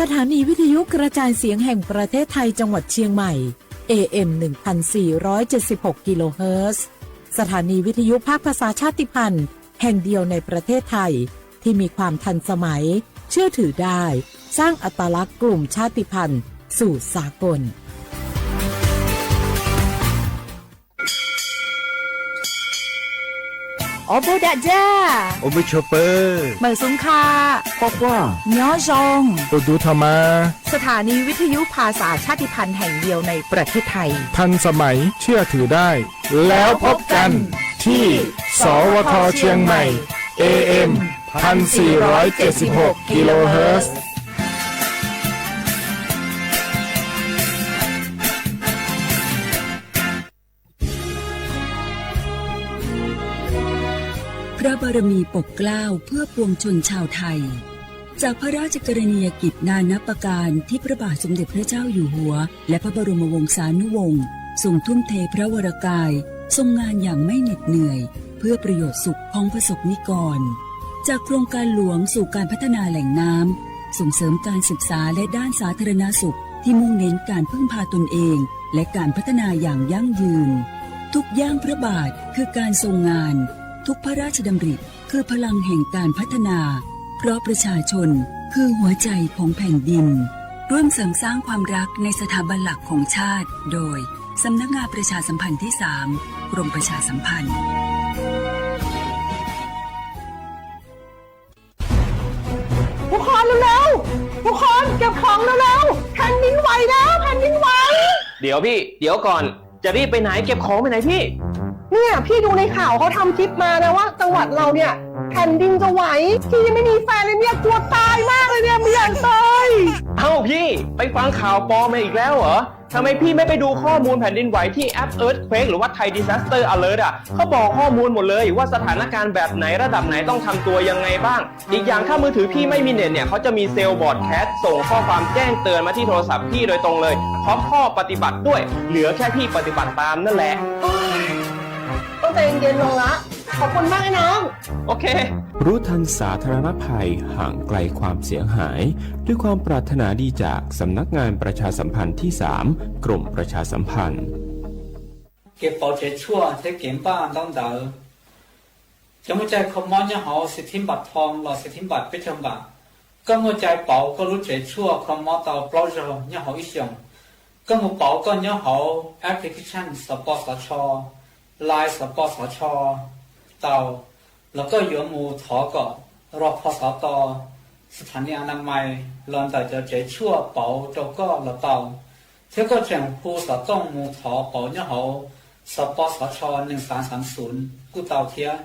สถานีวิทยุกระจายเสียงแห่งประเทศไทยจังหวัดเชียงใหม่ เอ เอ็ม หนึ่งพันสี่ร้อยเจ็ดสิบหก กิโลเฮิรตซ์ สถานีวิทยุภาคภาษาชาติพันธุ์แห่งเดียวในประเทศไทย ที่มีความทันสมัย เชื่อถือได้ สร้างอัตลักษณ์กลุ่มชาติพันธุ์สู่สากล Ob peb dag zaj, ua peb tshua pawg, mawm xub kha, quaj quaj, nyob zoo, tus tus tho mas. สถานีวิทยุภาษาชาติพันธุ์แห่งเดียวในประเทศไทย ทันสมัย เชื่อถือได้ แล้วพบกันที่ สวท เชียงใหม่ เอ เอ็ม พันสี่ร้อยเจ็ดสิบหก กิโลเฮิรตซ์ พระบารมีปกเกล้าเพื่อปวงชนชาวไทย จากพระราชกรณียกิจนานับประการที่พระบาทสมเด็จพระเจ้าอยู่หัว และพระบรมวงศานุวงศ์ทรงทุ่มเทพระวรกาย ทรงงานอย่างไม่เหน็ดเหนื่อย เพื่อประโยชน์สุขของประสบนิกร จากโครงการหลวงสู่การพัฒนาแหล่งน้ำ ส่งเสริมการศึกษาและด้านสาธารณสุขที่มุ่งเน้นการพึ่งพาตนเอง และการพัฒนาอย่างยั่งยืน ทุกย่างพระบาทคือการทรงงาน ทุกพระราชดำริคือพลังแห่งการพัฒนา เพราะประชาชนคือหัวใจของแผ่นดิน ร่วมเสริมสร้างความรักในสถาบันหลักของชาติ โดย สำนักงานประชาสัมพันธ์ที่สาม กรมประชาสัมพันธ์ ทุกคนเร็วๆ ทุกคนเก็บของเร็วๆ แผ่นดินไหวแล้ว แผ่นดินไหว เดี๋ยวพี่ เดี๋ยวก่อน จะรีบไปไหน เก็บของไปไหนพี่ เนี่ยพี่ดูในข่าวเขาทำคลิปมานะว่าจังหวัดเราเนี่ยแผ่นดินจะไหว พี่ยังไม่มีแฟนเลยเนี่ยกลัวตายมากเลยเนี่ยไม่อยากตาย เอ้าพี่ ไปฟังข่าวปลอมมาอีกแล้วเหรอ ทำไมพี่ไม่ไปดูข้อมูลแผ่นดินไหวที่แอป Earthquake หรือว่า Thai Disaster Alert อ่ะ เขาบอกข้อมูลหมดเลยว่าสถานการณ์แบบไหนระดับไหนต้องทำตัวยังไงบ้าง อีกอย่างถ้ามือถือพี่ไม่มีเน็ตเนี่ย เขาจะมีเซลล์บรอดแคสต์ส่งข้อความแจ้งเตือนมาที่โทรศัพท์พี่โดยตรงเลย พร้อมข้อปฏิบัติด้วย เหลือแค่พี่ปฏิบัติตามนั่นแหละ ต้องใจเย็นๆลงละ ขอบคุณมากนะน้อง โอเค รู้ทันสาธารณภัย ห่างไกลความเสียหาย ด้วยความปรารถนาดีจากสำนักงานประชาสัมพันธ์ที่สาม กรมประชาสัมพันธ์ Kev pauv tsev tshuaj thiab kev npaj ntaub ntawv. Cov muaj cai kho mob nyob hauv xib thib npam thoo los xib thib npam peb caug npam, koj muaj cai pauv koj lub tsev tshuaj kho mob tau plaub zaug nyob hauv ib xyoos. Koj mus pauv koj nyob hauv application xov pos xov tsho, Line xov pos xov tsho tau, los koj yuav mus thov kom rog pho xov to, sthani anamais los ntawm cov tsev tshuaj pauv rau koj los tau, thiab koj tseem hu xov tooj mus thov pauv nyob hauv xov pos xov tsho nees xav xav xum kuj tau thiab.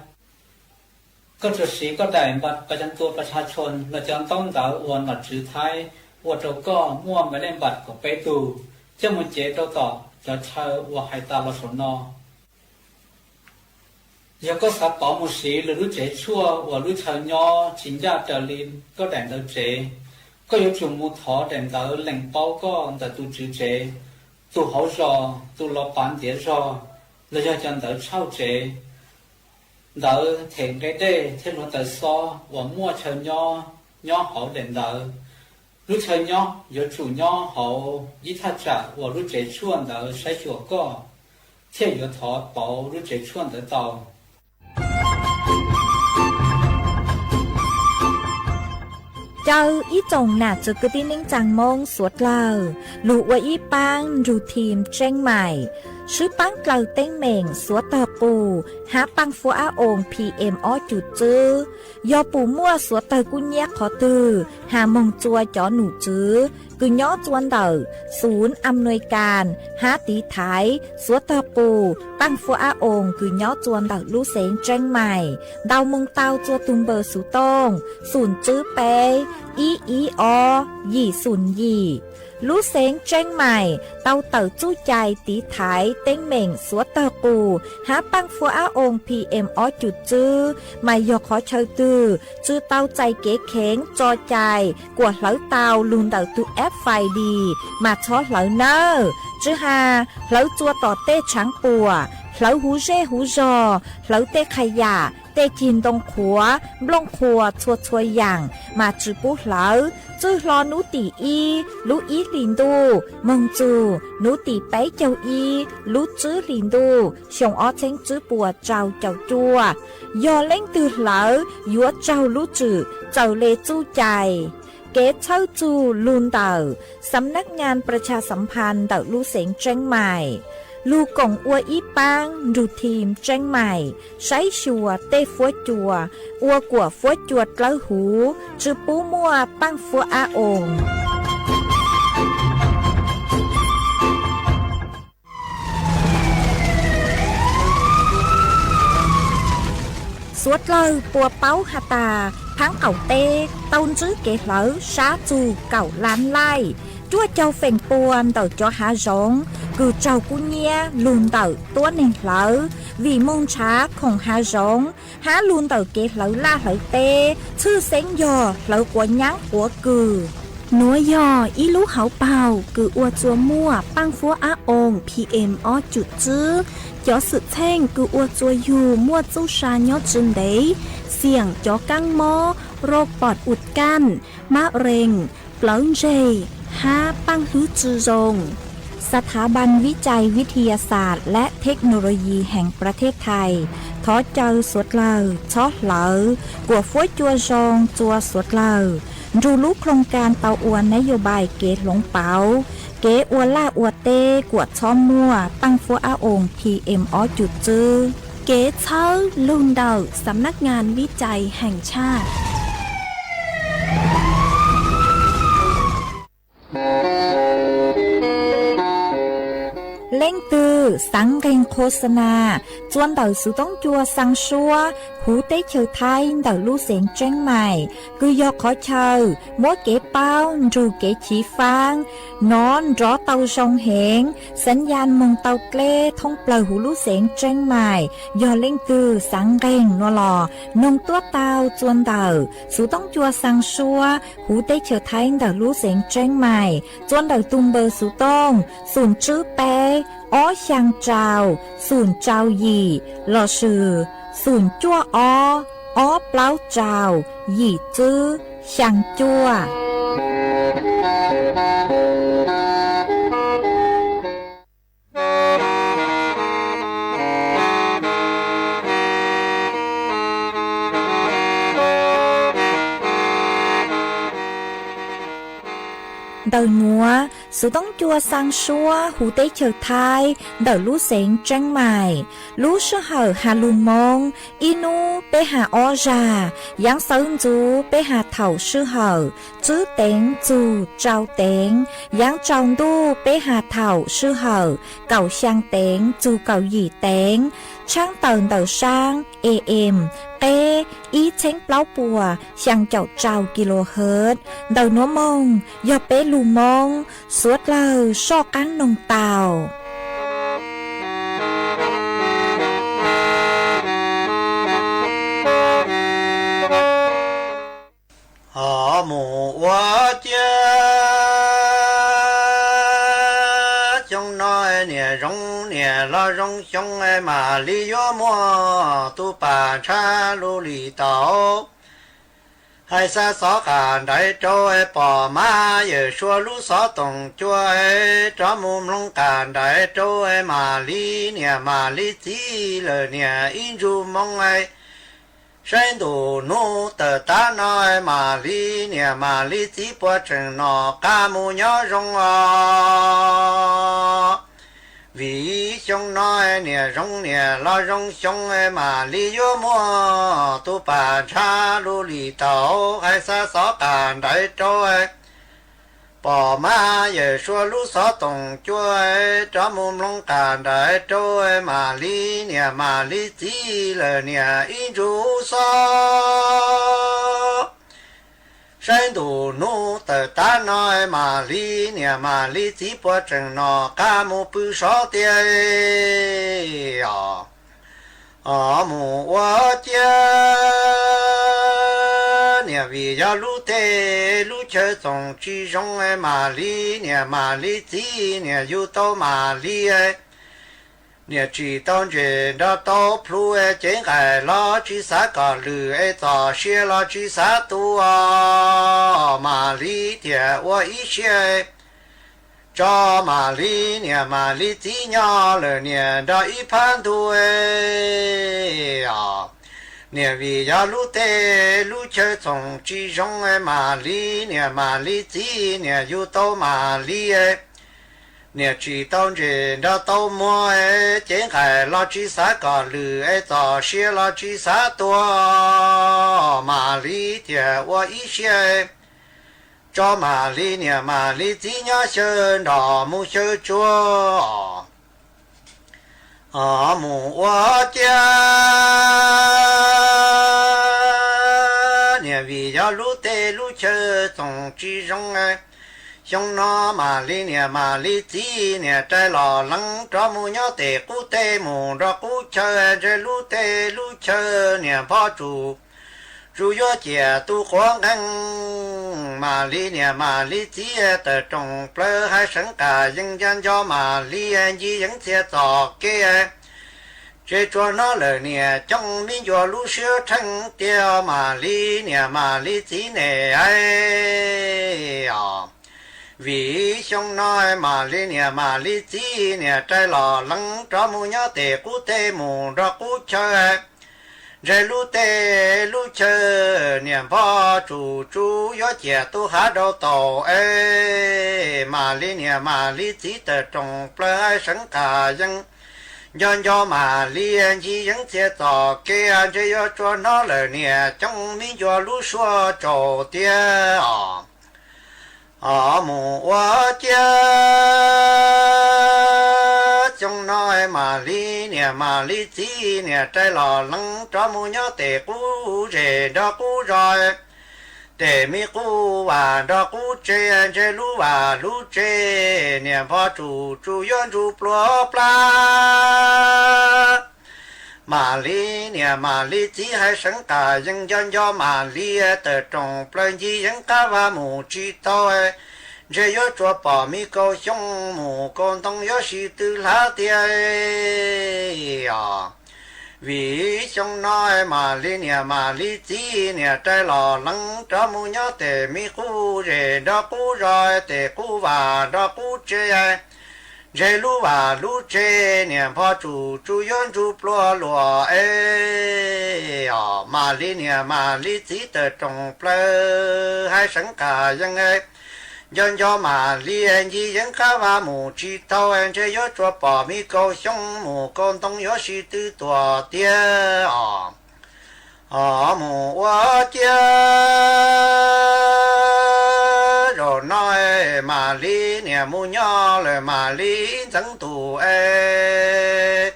Koj tsuas siv koj daim npam pas cam tua pas tha tshoo los cov ntaub ntawv uas nom tswv Thaib ua rau koj muaj maiv lej npam kaum peb tug coj mus cev rau tom cov chaw uas hais tas los saum no. Yog koj xav pauv mus siv lwm lub tsev tshuaj uas lub chaw nyob tsis ncaj raws li koj daim ntawv tsev, koj yuav tsum mus thov daim ntawv lees paub koj ntawm tus tswv tsev, tus hauv zos, tus los pav ntiav zog, los yog cov ntawv tshauj tsev, ntawv them nqe dej thiab hluav taws xob uas muaj chaw nyob nyob hauv daim ntawv. Lub chaw nyob yuav tsum nyob hauv ib thaj tsam uas lub tsev tshuaj ntawd saib xyuas koj, thiaj yuav thov pauv lub tsev tshuaj ntawd tau. Caw ib tsoom nam txiv kwv tij neej tsaa Moob suav dlawg lug ua ib paab nrug thim Tseeb Maim, swb paab dlawg teeb meem suav tawg qus hab paaj fuab ab oo P M ob cum tswb. Yog pum muaj suav tawg kub nyiab qhov twg, has moog tsua cov num tswv kws nyob tsua ntawm xum am nuis kas hab tiv thaiv suav tawg qus paaj fuab ab oo kws nyob tsua ntawm lub xeev Tseeb Maim, ntaus moog tau tsua tug npawb xuv tooj xum tswb peb ib ib ob yim xum yim. Lub xeev Tseeb Maim tau tawm txuj cai tiv thaiv teeb meem suav tawg qus hab paaj fuab ab oo P M ob cum tswb, mas yog qhov chaw twg tsi tau txais kev kheev tso cai kuas hlawv tau lug ntawm tug F F I D mas txhob hlawv nawb. Tsi has hlawv tsua tom tej tshaav puam, Hlawv huv zej huv zog, hlawv tej qha yam, tej cig ntoo qhuav, nplooj qhuav txhua txhua yaam mas tsi pub hlawv. Txwj hlo nub tim ib lub ib hlis ntuj moog txug nub tim peb caug ib lub tswb hlis ntuj xyoo ob txheeb tswb puas rau caum cuaj, yog leej twg hlawv yuav raug lub tswm txawm le txuj cai. Kev txhawb txug lug ntawm Xam nab ngaa pras tshas xam phas ntawm lub xeev Tseeb Mais, lug koom ua ib paab nrug thim Tseeb Mais saib xyuas tej fuab cua, ua kuam fuab cua dlawb huv, tsi pub muaj paaj fuab ab oos. Suav dlawg puas paub has tas, thaab qaum teb tau ntsib kev hlawv sab txug kaum lab laij, cuaj caug feem pua ntawm cov hav zoov kws raug kub nyiab lug ntawm tuab neeg hlawv, vim moog nrhav khoom hav zoov hab lug ntawm kev hlawv laj hlawv teb, tshwj xeeb yog hlawv quav nyaab quav kws. Nuav yog ib lub hauv paug kws ua txua muaj paaj fuab ab oos P M ob cum tswb. Cov xwm txheej kws ua txua yug muaj txuj sa nyob tsi ntev, xiam cov kaab mob, roj pom ua kaj, mab rees, plawv ntseg, hab paaj hlwb tsi zoo. ສະຖາບັນວິໄຈວິທະຍາສາດ ແລະ ເທັກໂນໂລຢີ ແຫ່ງປະເທດໄທ thov caw suav dlawg txhob hlawv kuam fuab cua zoo rua suav dlawg, nrug lub ໂຄງການ tau ua ນະໂຍບາຍ kev hloov pauv kev ua laj ua teb kuam txhob muaj paaj fuab ab oos P M ob cum tswb. Kev txhawb lug ntawm ສຳນັກງານວິໄຈແຫ່ງຊາດ. Leej twg xaav nqeeg ໂຄສະນາ txua ntawm xuv toob cua xaa suab huv teb chaws Thaib ntawm lub xeev Tseeb Mais, kws yog qhov chaw muab kev paub nrug kev chiv faab nov nrov tau zoo heev, xaav yaj moog tau dleb thoob plawg huv lub xeev Tseeb Mais. Yog leej twg xaav nqeeg nuav los noog tuab tau txua ntawm xuv toob cua xaa suab huv teb chaws Thaib ntawm lub xeev Tseeb Mais, txua ntawm tug npawb xuv tooj xum tswb peb ob xyaa rau xum rau yim lossis xum cuaj ob ob plaub rau yim tswb xyaa cuaj. Ntawm nuav, xuv toob cua xaa suab huv teb chaws Thaib ntawm lub xeev Tseeb Mais, lub sij hawm has lug Moob, ib nub peb has ob zag, yaav xawv ntxuv peb has thaum sij hawm tswb teev txug rau teev, yaav tsaus ntuj peb has thaum sij hawm kaum xyaa teev txug kaum yim teev, tshaab tawm ntawm saab A M qeb ib txheeb plaub puas xyaa caum rau kilohertz. Ntawm nuav moog yog peb lug Moob, suav dlawg soj qaab noog tau. Ho mus ua ciav, xyoo no niam zoo niam los zoo xyoo, mam li yuav muaj tub pas ntshab lub lim tau. Hais xa xov qas nraiv rau pom mas yawm suav lub xov toom cua, rov mus mloog qas nraiv rau mam li niam mam li txiv lawm niam ib ntsug moo. Saib ntuj nub tawm tav no mam li niam mam li txiv puas tseem nom qab mus nyob zoo os. Vim xyoo no niam zoo niam los zoo xyoo, mam li yuav muaj tub pas ntshab lub lim tau. Hais xa xov qas nraiv rau pom mas yawm suav lub xov toom cua, rov mus mloog qas nraiv rau mam li niam mam li txiv lawm niam ib ntsug xov. Saib ntuj nub tawm tav no mam li niam mam li txiv puas tseem nom qab mus pw sov tiag os. Mus ua ciav, niam vim yog lub teb lub chaw txoom tsis zoo, mam li niam mam li txiv niam yug tau mam li. Niam tsis tau ntses nrog tau plhu, cev nqaim los tsis xav kom lwm, es txom sia los tsis xav tua. Mam li thiaj ua ib siab tso mam li niam mam li txiv nyob lawm niam nrog ib phab ntug. Niam vim yog lub teb lub chaw txhoov tsis zoo, mam li niam mam li txiv niam yug tau mam li. Niam tsis tau ntses nrog tau muag, cev nqaim los tsis xav kom lwm, es txom sia los tsis xav tua. Mam li thiaj ua ib siab tso mam li niam mam li txiv nyob xyaw nrom mus xyaw tsuag, mus ua ciav. Niam vim yog lub teb lub chaw txhoov tsis zoo, xyoo no mam li niam mam li txiv niam rais los lees rov mus nyob tes qub teb mus nrog qub chaw, ntshe lub teb lub chaw niam npog tsum tsuas yuav ciam tu quav nqees. Mam li niam mam li txiv tawm rooj plaws hais seev qas yees nco nco mam li ncig yeev txhia txom kev. Ntshe tsuas hnub lawm niam coob me ncua lub siab rheev tiag mam li niam mam li txiv ne. Vim xyoo no mam li niam mam li txiv niam rais los lees rov mus nyob tes qub teb mus nrog qub chaw, ntshe lub teb lub chaw niam npog tsum tsuas yuav ciam tu hav rau taus es. Mam li niam mam li txiv tawm rooj plaws hais seev qas yees nco nco mam li ncig yeev txhia txom kev. Ntshe yuav tsuas hnub lawm niam coob me ncua lub suab tsaus tiag os. Mus ua ciav xyoo no mam li niam mam li txiv niam rais los lees rov mus nyob tes qub zes nrog qub zos, tes me qub vas nrog qub tsev, ntshe lub vas lub tsev niam npog tsum tsuas yuav ntsuj plua plab. Mam li niam mam li txiv hais seev qas yees nco nco mam li tawm rooj plaws ncig yeev qab vaj mus tsis tau, ntshe yuav tsuas pom me kaus xyoob mus kaus ntoo yuav sib tw hlav tiag os. Vim xyoo no mam li niam mam li txiv niam rais los lees rov mus nyob tes me qub zes nrog qub zos, tes qub vas nrog qub tsev, ntshe lub vas lub tsev niam npog tsum tsuas yuav ntsuj plua luas es os. Mam li niam mam li txiv tawm rooj plaws hais seev qas yees nco nco mam li ncig yeev qab vaj mus tsis tau, ntshe yuav tsuas pom me kaus xyoob mus kaus ntoo yuav sib tw tuag tiag os. Mus ua ciav zaum no mam li niam mus nyob lawm mam li ntxeev ntuj es.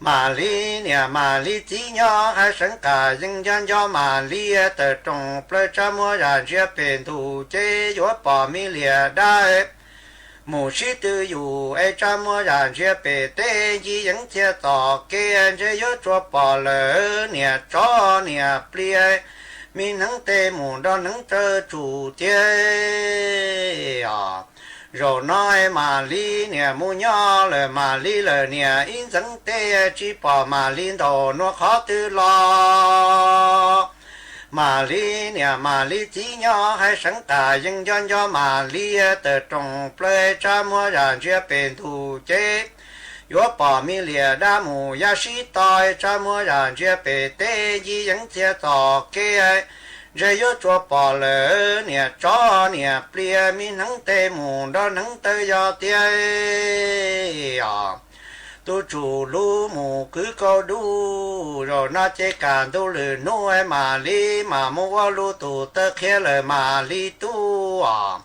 Mam li niam mam li txiv nyob hais seev qas yees nco nco mam li tawm rooj plaws tsa muag zam ntsia pem ntuj ces yuav pom me liam dab mus sib tw yus es tsa muag zam ntsia pem teb ncig yeev txhia txom kev, ntshe yuav tsuas pom lawm niam tsov niam plig, me hneev tes mus nrog hneev taw tsum tiag os. Zaum no mam li niam mus nyob lawm mam li lawm niam ib ntxeev teb tsis pom mam li ntaus nua qhov twg los. Mam li niam mam li txiv nyob hais seev qas yees nco nco mam li tawm rooj plaws tsa muag zam ntsia pem ntuj ces yuav pom me liam dab mus ya sib tog, tsa muag zam ntsia pem teb ncig yeev txhia txom kev, ntshe yuav tsuas pom lawm niam tsov niam plig, me hneev tes mus nrog hneev taw yog tiag os. Tus tsum lus mus kwv kaus dub, zaum no ces kam ntu lwm hnub mam li mam mus ua lub tus taw qhia lawm mam li tub os.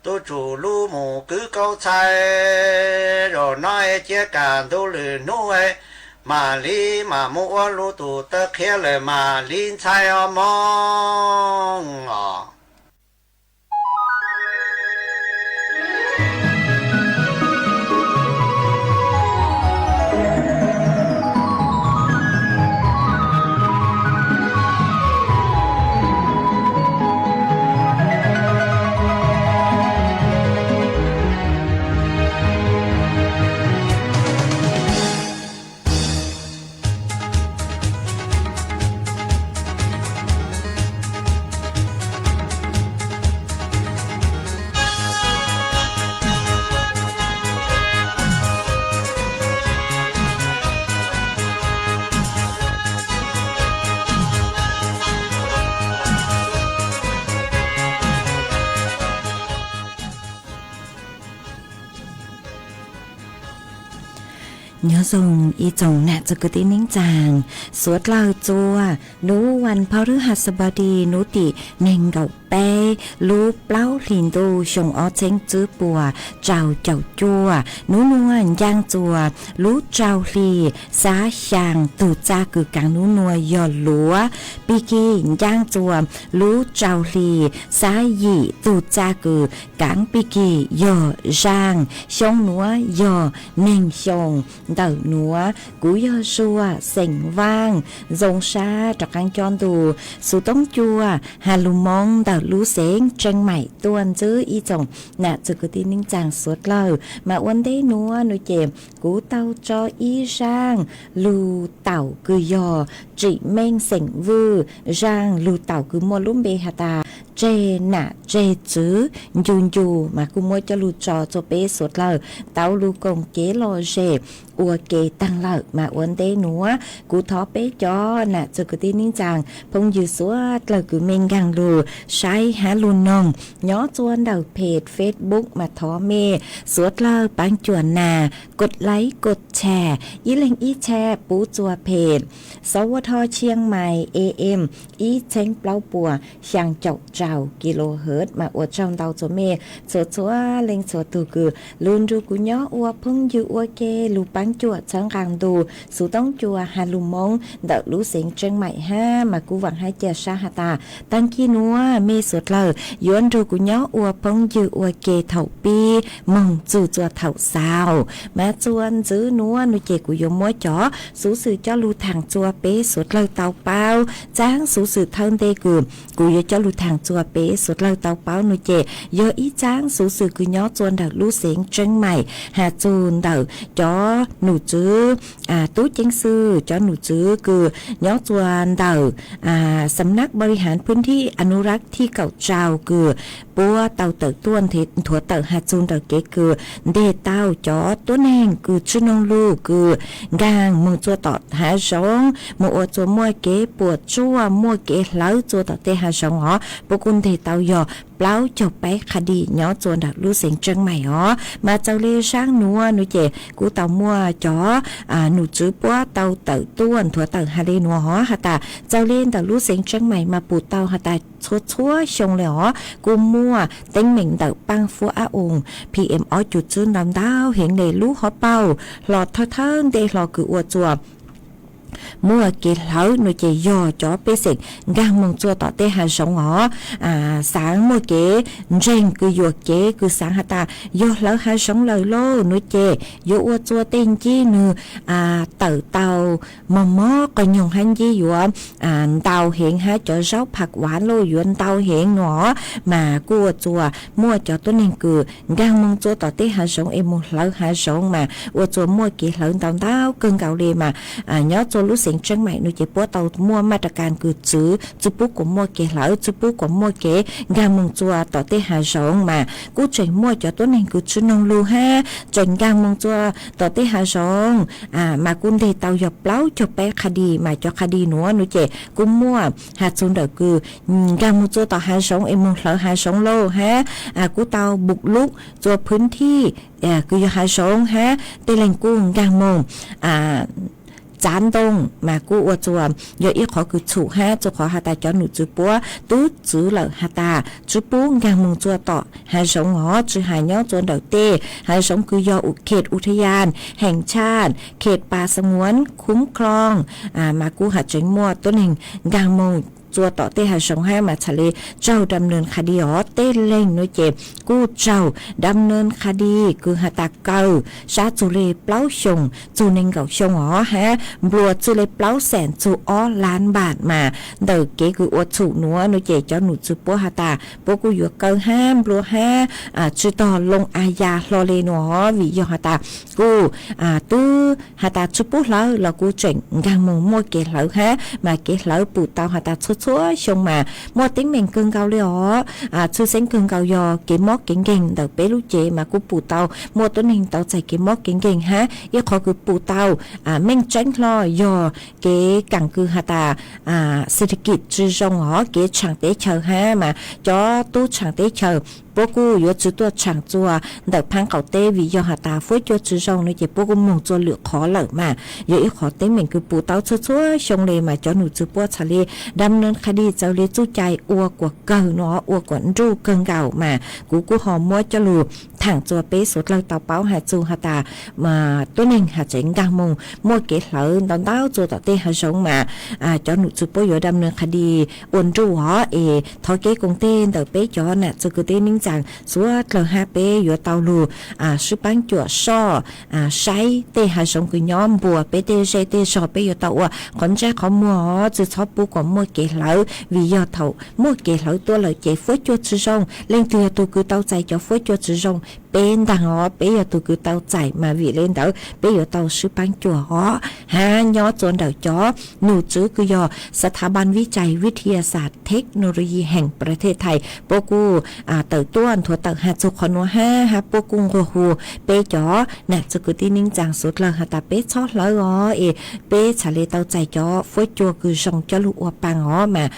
Tus tsum lus mus kwv kaus txhais, zaum no cia kam ntu lwm hnub mam li mam mus ua lub tus taw qhia lawm mam li ntxhais os mog os. Nyob zoo ib tsoom nam txiv kwv tij neej tsaa, suav dlawg txua nub vas phau rwb has xab pas dis nub tim neeg nkaum peb lub plaub hlis ntuj xyoo ob txheeb tswb puas rau caum cuaj. Nub nuav ncaaj txuas lub rau hli xab xyaa, tug txaj kws kaav nub nuav yog luav. Pig kig ncaaj txuas lub rau hli xab yim, tug txaj kws kaav pig kig yog zaaj. Xyoo nuav yog neeg xyoo ntawm nuav. Kuv yog Zuag xeem Vaaj, zoo sab rov qaab cob ntu xuv toob cua has lug Moob ntawm lub xeev Tseeb Maim tuaj ntsib ib tsoom nam txiv kwv tij neej tsaa suav dlawg. Mas ua ntej nuav nuav ces kuv tau tso ib zaaj lug taum kws yog tsim meej xeem Vwj, zaaj lug taum kws muaj lub npe has tas tseg nam tseg txwv ncu ncu, mas kuj muab coj lug tso tsua peb suav dlawg tau lug koom kev lom zem ua ke taag lawm. Mas ua ntej nuav kuv thov peb cov nam txiv kwv tij neej tsaa phooj ywg suav dlawg kws mej nkaag lug saib hab lug noog nyob tsua ntawm peg Facebook mas thov mej suav dlawg paab cuam nas kod like kod share, ib leeg ib share pub tsua peg Sov Ua Tho Chiang Mai A M ib txheeb plaub puas xyaa caum rau kilohertz. Mas ua tsaug ntau tsua mej txhua txhua leej txhua tug kws lug nrug kuv nyob ua phooj ywg ua ke, lug paab cuam txhawb nqaa ntu xuv toob cua has lug Moob ntawm lub xeev Tseeb Maim hab. Mas kuv vaam hab ca sab has tas taag kig nuav mej suav dlawg yuav nrug kuv nyob ua phooj ywg ua ke thaum pib moog txug tsua thaum xaus. Mas tsua ntxiv nuav nuav ces kuv yuav muab cov xuv xwm coj lug thaam tsua peb suav dlawg tau paub. Txaab xuv xwm thawj ntej kws kuv yuav coj lug thaam tsua peb suav dlawg tau paub nuav ces yog ib txaab xuv xwm kws nyob tsua ntawm lub xeev Tseeb Maim has txug ntawm cov num tswv tub ceev xwm, cov num tswv kws nyob tsua ntawm Xam Nab Bori Hav Phwb Thib Anurag thib kaum rau kws puab tau tawm tuaj nthuav tawm has txug ntawm kev kws nteg tau cov tuab neeg kws tsi noog lug kws nkaag moog tsua tom hav zoov moog ua tsua muaj kev puam tsuaj muaj kev hlawv tsua tom tej hav zoov os. Puab kuj nteg tau yog plaub caug peb qha di nyob tsua ntawm lub xeev Tseeb Maim os. Mas txawm le zaab nuav nuav ces kuj tau muaj cov num tswv puab tau tawm tuaj nthuav tawm has le nuav os has tas txawm le ntawm lub xeev Tseeb Maim mas pum tau has tas txhua txhua xyoo le os kuj muaj teeb meem ntawm paaj fuab ab oos P M ob cum tswb ntau ntau heev le lub hov paug hlo thawj thawj ntej hlo kws ua tsua muaj kev hlawv nuav ces yog cov pej xeem nkaag moog tsua tom tej hav zoov os. Xaav muaj kev ntseeg kws yuam kev kws xaav has tas yog hlawv hav zoov lawm lauj nuav ces yuav ua tsua tej ncib nwg tawm tau mog mob qog nyoog hab ncib yuav ntau heev hab cov zaub phaj vav lauj yuav ntau heev nuav os. Mas kuj ua tsua muaj cov tuab neeg kws nkaag moog tsua tom tej hav zoov es moog hlawv hav zoov mas ua tsua muaj kev hlawv ntau ntau kawg nkaus le mas nyob tsua lub xeev Tseeb Maim nuav ces puab tau muaj maj ras kas kws txwv tsi pub kuas muaj kev hlawv, tsi pub kuas muaj kev nkaag moog tsua tom tej hav zoov mas kuj tseem muaj cov tuab neeg kws tsi noog lug hab tseem nkaag moog tsua tom tej hav zoov mas kuj nteg tau yog plaub caug peb qha di. Mas cov qha di nuav nuav ces kuj muaj has txug ntawm kws nkaag moog tsua tom hav zoov es moog hlawv hav zoov lauj hab kuj tau bum lub tsua phwb thib kws yog hav zoov hab tej leeg kuj nkaag moog txav ntoo mas kuj ua tsua yog ib qhov kws txhum hab txhua qhov has tas cov num tswv puab tub txwv lawm has tas tsi pub nkaag moog tsua tom hav zoov os, tsi has nyob tsua ntawm tej hav zoov kws yog khet u tha yas heem tshaj khet pas xa nguav khub khloog mas kuj has tseem muaj tuab neeg nkaag moog tsua tom tej hav zoov hab mas txhad le tsaug dam nws qha di os. Tej leeg nuav ces kuj tsaug dam nws qha di kws has tas kaw sab txug le plaub xyoos txug neeg nkaum xyoo os hab nplua txug le plaub xees txug ob lab npaam mas ntawm kev kws ua txhum nuav nuav ces cov num tswv puab has tas puab kuj yuav kaw hab nplua hab tsi tog loo a ya hlo le nuav os vim yog has tas kuj twb has tas tsi pub hlawv los kuj tseem nkaag moog muaj kev hlawv hab mas kev hlawv pum tau has tas txhua txhua xyoo mas muaj teeb meem kawg nkaus li os. Tshwj xeeb kawg nkaus yog kev mob kev nkeeg ntawm peb lub cev mas kuj pum tau muaj tuab neeg tau txais kev mob kev nkeeg hab ib qhov kws pum tau meej tseeb hlo yog kev kaam kws has tas xes thas kis tsi zoo os, kev tshaam teb chaws hab mas cov tub tshaam teb chaws puab kuj yuav tsi tuaj tshaam txuas ntawm phaab qaum teb vim yog has tas fuab cua tsi zoo no ces puab kuj moog txuas lwm qhov lawm mas yog ib qhov teeb meem kws pum tau txhua txhua xyoo li mas cov num txwv puab txhaj li dam naj qha dis txawm li txuj cai ua kuas kawg no ua kuas nruj kawg nkaus mas kuv kuj ho muab coj lug thaam txuas peb suav dlawg tau paub has txug has tas tuab neeg has tsev nkaag moog muaj kev hlawv ntau ntau txuas tom tej hav zoov mas cov num txwv puab yuav dam naj qha dis ua nruj os. Es thov kev koom teg ntawm peb cov nam txwv kwv tij neej tsaa suav dlawg hab peb yuav tau lug sib paab cuam soj saib tej hav zoov kws nyob npuas peb tej zej tej zog, peb yuav tau ua qhov ntsej qhov muag os, tsi txhob pub kuas muaj kev hlawv vim yog thaum muaj kev hlawv tuaj lawm ces fuab cua tsi zoo. Leej twg yog tug kws tau txais cov fuab cua tsi zoo? Peb ntaag os, peb yog tug kws tau txais mas vim le ntawd peb yuav tau sib paab cuam os. Hab nyob txuas ntawm cov num txwv kws yog ສະຖາບັນວິໄຈວິທະຍາສາດເທັກໂນໂລຢີແຫ່ງປະເທດໄທ puab kuj tawm tuaj nthuav tawm has txug qhov nuav hab, hab puab kuj nquag hu peb cov nam txwv kwv tij neej tsaa suav dlawg has tas peb txhob hlawv os, es peb txhaj le tau txais cov fuab cua kws zoo coj lug ua paa os mas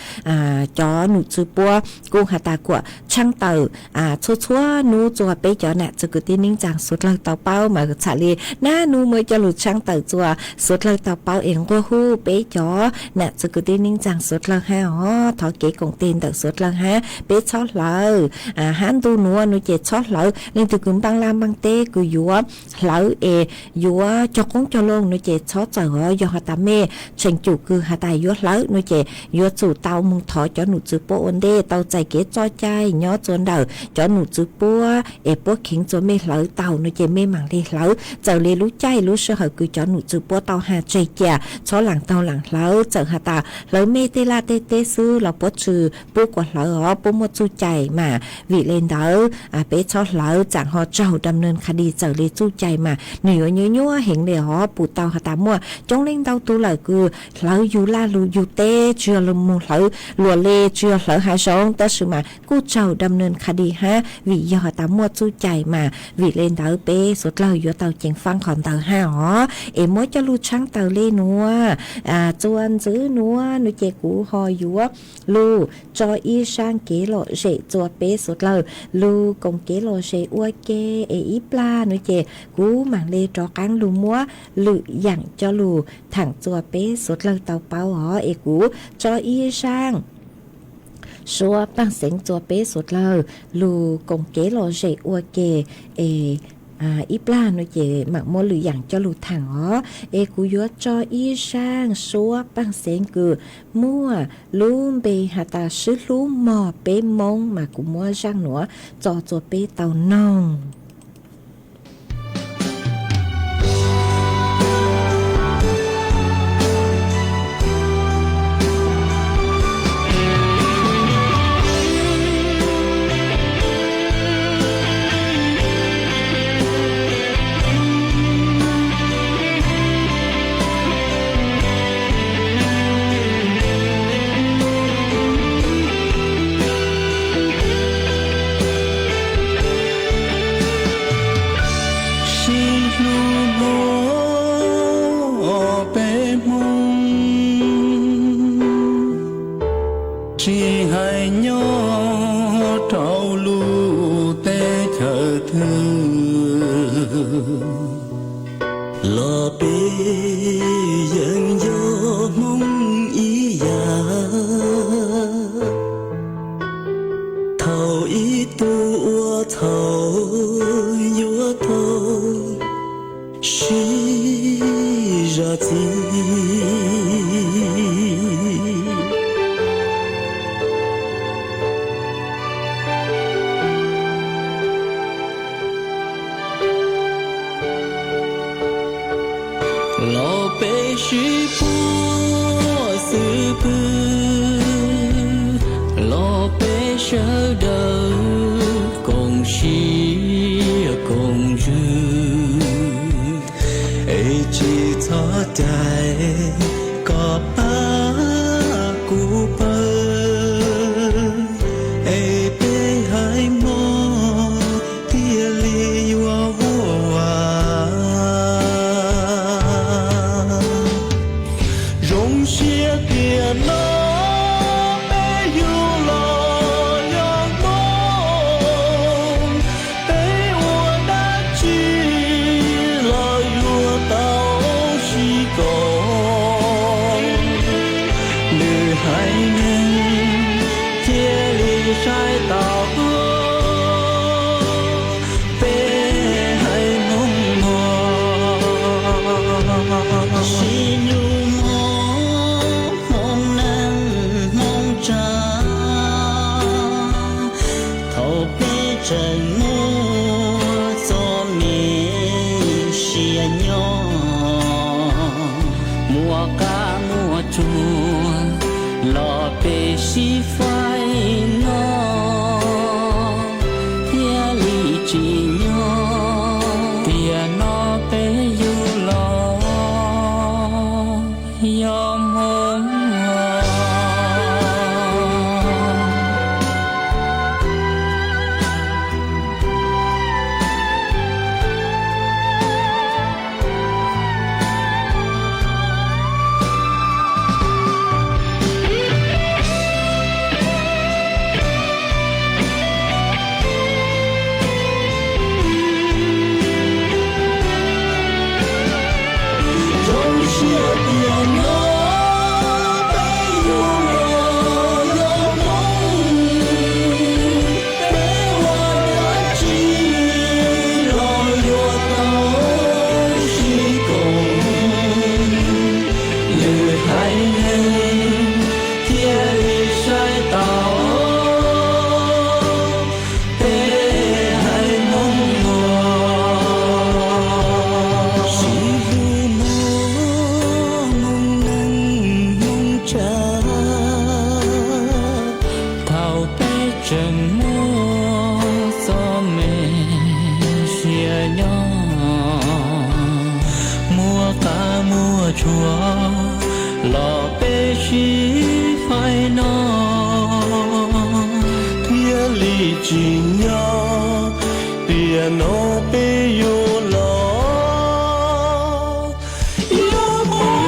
cov num txwv puab kuj has tas kuam tshaaj tawm txhua txhua nub txuas peb cov nam txwv kwv tij neej tsaa suav dlawg tau paub mas txhaj le nab nub muab coj lug tshaaj tawm txuas suav dlawg tau paub es nquag hu peb cov nam txwv kwv tij neej tsaa suav dlawg hab os. Thov kev koom teg ntawm suav dlawg hab peb txhob hlawv. Hab ntu nuav no ces txhob hlawv. Leej twg kws npaaj laj npaaj teb kws yuav hlawv es yuav cog qoob cog loo no ces txhob txawm os. Yog has tas mej tsheem cum kws has tas yuav hlawv no ces yuav tsum tau moog thov cov num txwv puab ua ntej, tau txais kev txoj cai nyob txuas ntawm cov num txwv puab es puab kheev txuas mej hlawv tau no ces mej maam le hlawv. Txawm le lub caij lub sij hawm kws cov num txwv puab tau has tseg cia, txhob laam taug laam hlawv. Txawm has tas hlawv mej tej laj tej teb xwb los puab tsi pub kuas hlawv os, puab muaj txuj cai mas. Vim le ntawd peb txhob hlawv, tsaam ho raug dam naj qha dis txawm le txuj cai mas nwg yuav nyuaj nyuaj heev le os. Pum tau has tas muaj coob leej ntau tug lawm kws hlawv yug laj lug yug teb, tsi yog moog hlawv luas le, tsi yog hlawv hav zoov, tab sis mas kuj raug dam naj qha dis hab vim yog has tas muaj txuj cai mas. Vim le ntawd peb suav dlawg yuav tau ceev faab qhov ntawd hab os. Es muab coj lug tshaaj tawm le nuav, txuas ntxiv nuav no ces kuv ho yuav lug tso ib zaaj kev lom zem txuas peb suav dlawg lug koom kev lom zem ua ke. Es ib plag no ces kuv maam le rov qaab lug muab lwm yaam coj lug thaam txuas peb suav dlawg tau paub os. Es kuv tso ib zaaj suab paaj xeev txuas peb suav dlawg lug koom kev lom zem ua ke. Es ib plag no ces maam muab lwm yaam coj lug thaam os. Es kuv yuav tso ib zaaj suab paaj xeev kws muaj lub npe has tas sib hlub mog peb Moob mas kuv muab zaaj nuav tso txuas peb tau noog. Sib hlub mog peb Moob, tsis hais nyob rau lub teb chaws twg los peb yeej yog Hmoob ib yam. Thaum ib tug ua txhaum yuav tau sib zam txim. Los peb sib puab xwb pwg, los peb sawv daws koom siab koom ntsws, es tsis txhob cais kom pab kuv pawg. No peb yug los yog Hmoob, peb ua dab tsi los yuav tau sib koom. Lwm haiv neeg thiaj li saib tau peb haiv Hmoob no. Sib hlub mog Hmoob neej Hmoob tsav, thaum peb tseem muaj txoj me sia nyob, muaj qab muaj tsuag los peb sib faib no, thiaj li tsim nyog tiam no peb yug los yog Hmoob. Zoo siab tias no peb yug los yog Hmoob, peb ua dab tsi los yuav tau sib koom, lwm haiv neeg thiaj li saib tau peb haiv Hmoob no. Sib hlub mog Hmoob neej Hmoob tsav, thaum peb tseem muaj txoj me sia nyob, muaj qab muaj tsuag los peb sib faib no, thiaj li tsim nyog tiam no peb yug los yog Hmoob.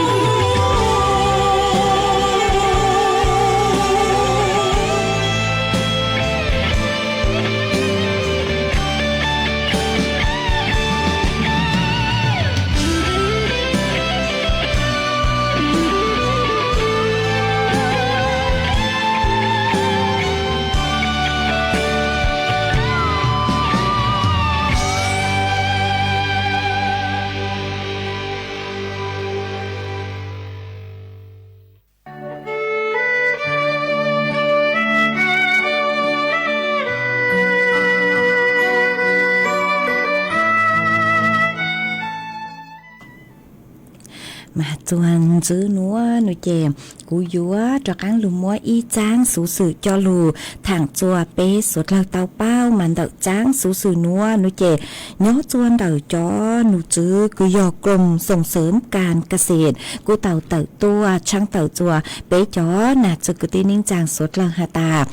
Mas txuas ntxiv nuav no ces kuv yuav rov qaab lug muab ib txaab xuv xwm coj lug thaam txug peb suav dlawg tau paub. Mas ntawm txaab xuv xwm nuav no ces nyob txuag ntawm cov num tswv kws yog Grom Xoom Xeem Kas Kas Xes kuj tau tawm tuaj tshaab tawm txuas peb cov nam txwv kwv tij neej tsaa suav dlawg has tas,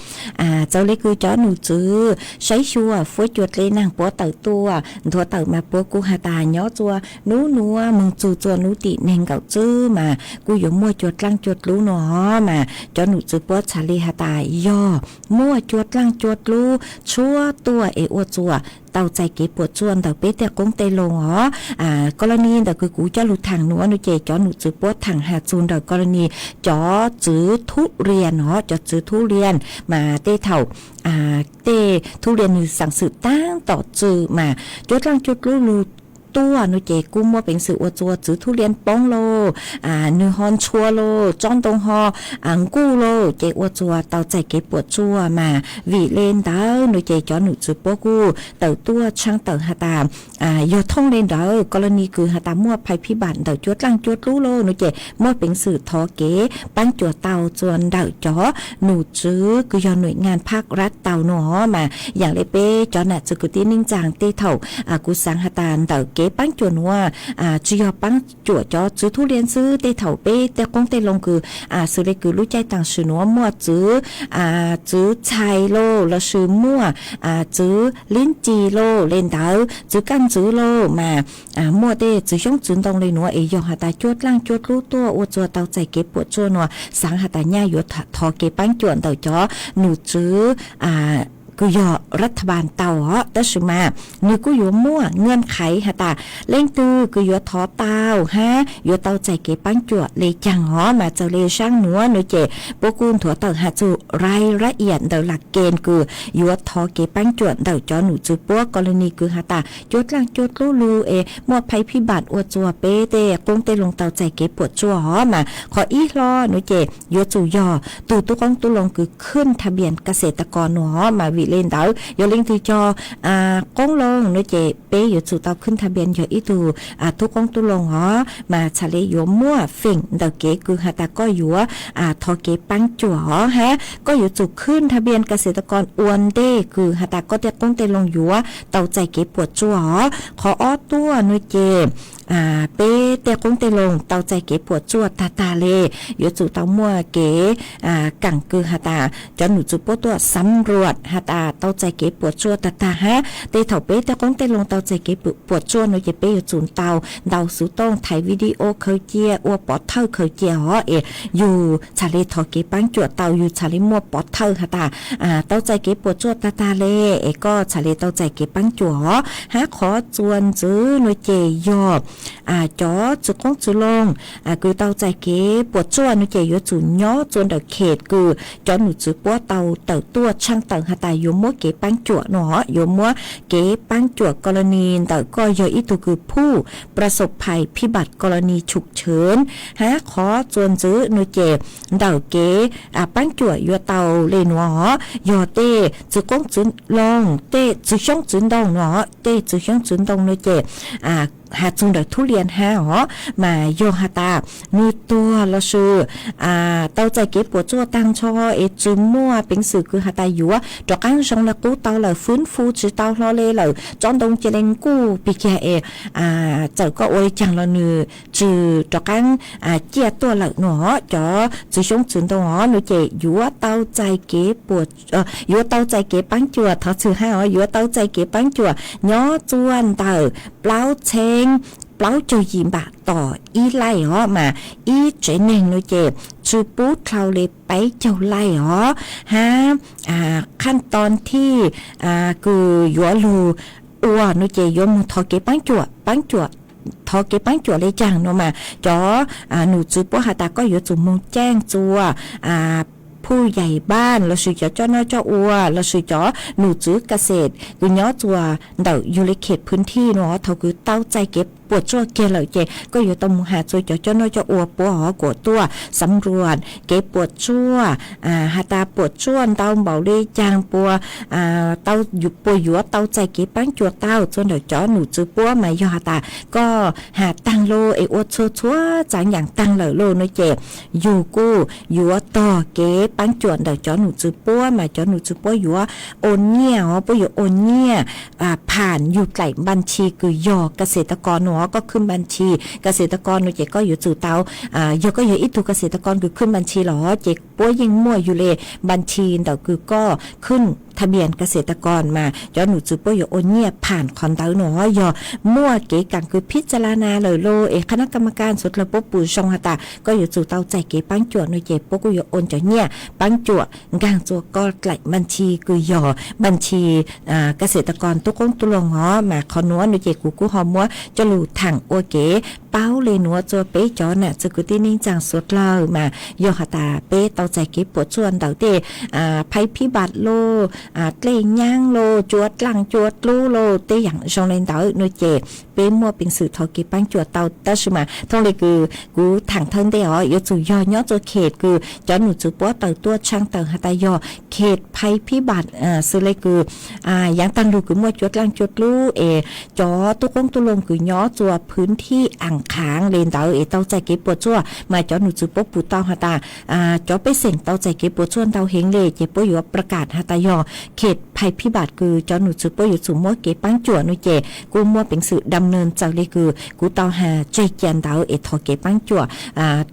txawm le kws cov num tswv saib xyuas fuab cua dlej naag puab tawm tuaj nthuav tawm mas puab kuj has tas nyob txuag nub nuav moog txug txuas nub tim neeg nkaum tswb mas kuj yuav muaj cua dlaaj cua dlub no. Mas cov num tswv puab txhad le has tas yog muaj cua dlaaj cua dlub tshuab tuaj es ua txuas tau txais kev puam tsuaj ntawm peb tej qoob tej loo os. Kos los ni ntawm kws kuv coj lug thaam nuav no ces cov num tswv puab thaam has txug ntawm kos los ni cov txwv thub rias no, cov txwv thub rias mas tej thaum tej thub rias nwg xaam xwm taab tom txwm mas cua dlaaj cua dlub lug tuaj no ces kuj muaj peev xwm ua txuas txwv thub rias poob lauj, nwg ho ntshua lauj, tsob ntoo ho nkuj lauj ces ua txuas tau txais kev puam tsuaj. Mas vim le ntawd no ces cov num tswv puab kuj tawm tuaj tshaab tawm has tas yog thooj le ntawd kos los ni kws has tas muaj phaj phib npam ntawm cua dlaaj cua dlub lauj no ces muaj peev xwm thov kev paab cuam tau txuas ntawm cov num tswv kws yog nuim ngaa phaj rab tau no. Mas yaam le peb cov nam txwv kwv tij neej tsaa tej thaum kuv xaav has tas ntawm kev paab cuam nuav tsi yog paab cuam cov txwv thub lias xwb. Tej thaum peb tej qoob tej loo kws xws le kws lub caij taam sim nuav muaj txwv, txwv txhais lauj, lossis muaj txwv lib ntsis lauj, le ntawd txwv kaj ntxwv lauj, mas muaj tej txwv xyoob txwv ntoo le nuav es yog has tas cuab dlaaj cuab dlub tuaj ua txuag tau txais kev puam tsuaj nuav, xaav has tas nyaj yuav thov kev paab cuam ntawm cov num txwv kws yog rathbas tau os. Tab sis mas nwg kuj yuav muaj ngan qhaiv has tas leej twg kws yuav thov tau hab yuav tau txais kev paab cuam le caag os. Mas txawm le saab nuav nuav ces puab kuj nthuav tawm has txug rai lab iam ntawm lam kees kws yuav thov kev paab cuam ntawm cov num txwv puab kos lug nis kws has tas cuab dlaaj cuab dlub lug es muaj phais phib npaam ua txuag peb tej qoob tej loo tau txais kev puam tsuaj os. Mas qhov ib hlo nuav ces yuav tsum yog tug tub qoob tub loo kws khwj thab npias kas xes tas kos nuav os. Mas vim le ntawd yog leej twg cov qoob loo nuav ces peb yuav tsum tau khwj thab npias yog ib tug tub qoob tub loo os. Mas txhad le yuav muaj feem ntawm kev kws has tas koj yuav thov kev paab cuam os hab koj yuav tsum khwj thab npias kas xes tas kos ua ntej kws has tas koj tej qoob tej loo yuav tau txais kev puam tsuaj os. Qhov ob tuaj nuav ces peb tej qoob tej loo tau txais kev puam tsuaj tag tag le, yuav tsum tau muaj kev kaam kws has tas cov num txwv puab tuaj xav nruam has tas tau txais kev puam tsuaj tag tag hab. Tej thaum peb tej qoob tej loo tau txais kev puam tsuaj nuav ces peb yuav tsum tau ntaus xuv tooj, thaiv video khaws cia, ua pov thawj khaws cia os es yug txhad le thov kev paab cuam tau, yug txhad le muaj pov thawj has tas tau txais kev puam tsuaj tag tag le es koj txhad le tau txais kev paab cuam os. Hab qhov txuas ntxiv nuav ces yog cov txwv qoob txwv loo kws tau txais kev puam tsuaj nuav ces yuav tsum nyob txua ntawm khes kws cov num txwv puab tau tawm tuaj tshaaj tawm has tas yuav muab kev paab cuam nuav os, yuav muab kev paab cuam kos lug nis ntawm koj yog ib tug kws phuj,ประสบภัยพิบัติกรณีฉุกเฉิน. Hab qhov txuas ntxiv nuav ces ntawm kev paab cuam yuav tau le nuav os, yog tej txwv qoob txwv loo, tej txwv xyoob txwv ntoo nuav os, tej txwv xyoob txwv ntoo nuav ces has txug ntawm thub lias hab os, mas yog has tas nwg tuag lossis tau txais kev puam tsuaj taag nrho es tsi muaj peev xwm kws has tas yuav rov qaab zoo le qub tau lawm, fwv fu tsi tau hlo le lawm, tsob ntoo ca le nkuj pig kag es txawm koj ua le caag los nwg tsi rov qaab ciaj tuaj lawm nuav os. Cov txwv xyoob txwv ntoo os nuav ces yuav tau txais kev puam, yuav tau txais kev paab cuam, thov txim hab os, yuav tau txais kev paab cuam nyob txua ntawm plaub txheeb plaub caug yim npaum tom ib laij os, mas ib tsev neeg nuav ces tsi pub dlhau le peb caug laij os. Hab qhaj toj thib kws yuav lug ua nuav ces yuav moog thov kev paab cuam, paab cuam, thov kev paab cuam le caag nuav mas cov num txwv puab has tas koj yuav tsum moog caaj txua phuj yais npaaj lossis cov coj noj coj ua lossis cov num txwv kas xes kws nyob txua ntawm yug le khes phwv thij nuav, thaum kws tau txais kev puam tsuaj kiag lawm ces koj yuav tau moog has txua cov coj noj coj ua puab hov kuas tuaj xav nruam kev puam tsuaj, has tas puam tsuaj ntau npaum le caag, puas puas yuav tau txais kev paab cuam tau txua ntawm cov num txwv puab. Mas yog has tas koj has taag lug es ua txhua txhua txaav yaam taag lawm lug nuav ces yug kuj yuav tog kev paab cuam ntawm cov num txwv puab, mas cov num txwv puab yuav ua nyiaj os, puab yuav ua nyiaj pham yug dlaim npas tshis kws yog kas xes tas kos nuav, koj khwj npas tshis kas xes tas kos nuav ces koj yuav tsum tau, yog koj yog ib tug kas xes tas kos kws khwj npas tshis los ces puab yeej muaj yug le npas tshis ntawm kws koj khwj thab npias kas xes tas kos, mas cov num txwv puab yuav ua nyiaj pham qhov ntawd nuav. Yog muaj kev kaam kws phij txa la na lawm lug es qhab nab kam ma kaj txhua dlawg puab pum zoo has tas koj yuav tsum tau txais kev paab cuam nuav ces puab kuj yuav ua cov nyiaj paab cuam nkaag txua koj dlaim npas tshis kws yog npas tshis kas xes tas kos tub qoob tub loo os. Mas qhov nuav nuav ces kuv kuj ho muab coj lug thaam ua kev paub le nuav txua peb cov nam txiv kwv tij neej tsaa txhua dlawg, mas yog has tas peb tau txais kev puam tsuaj ntawm tej phais phib npaum lug, dlej nyaab lug, cua dlaaj cua dlub lug, tej yaam zoo le ntawd nuav ces peb muaj peev xwm thov kev paab cuam tau. Tab sis mas thooj le kws kuv thaam thawj ntej os, yuav tsum yog nyob txua khes kws cov num txwv puab tawm tuaj tshaaj tawm has tas yog khes phais phib npaum, xws le kws yaav taag lug kws muaj cua dlaaj cua dlub es cov tub qoob tub loo kws nyob txua phwv thij aam qhaav le ntawd es tau txais kev puam tsuaj, mas cov num txwv puab pum tau has tas cov pej xeem tau txais kev puam tsuaj ntau heev le ces puab yuav pab kam has tas yog khes hais phij npam kws cov num txwv puab yuav tsum muab kev paab cuam no ces kuj muaj peev xwm dam neeg txawm le kws kuv tau has tseg ca ntawd es thov kev paab cuam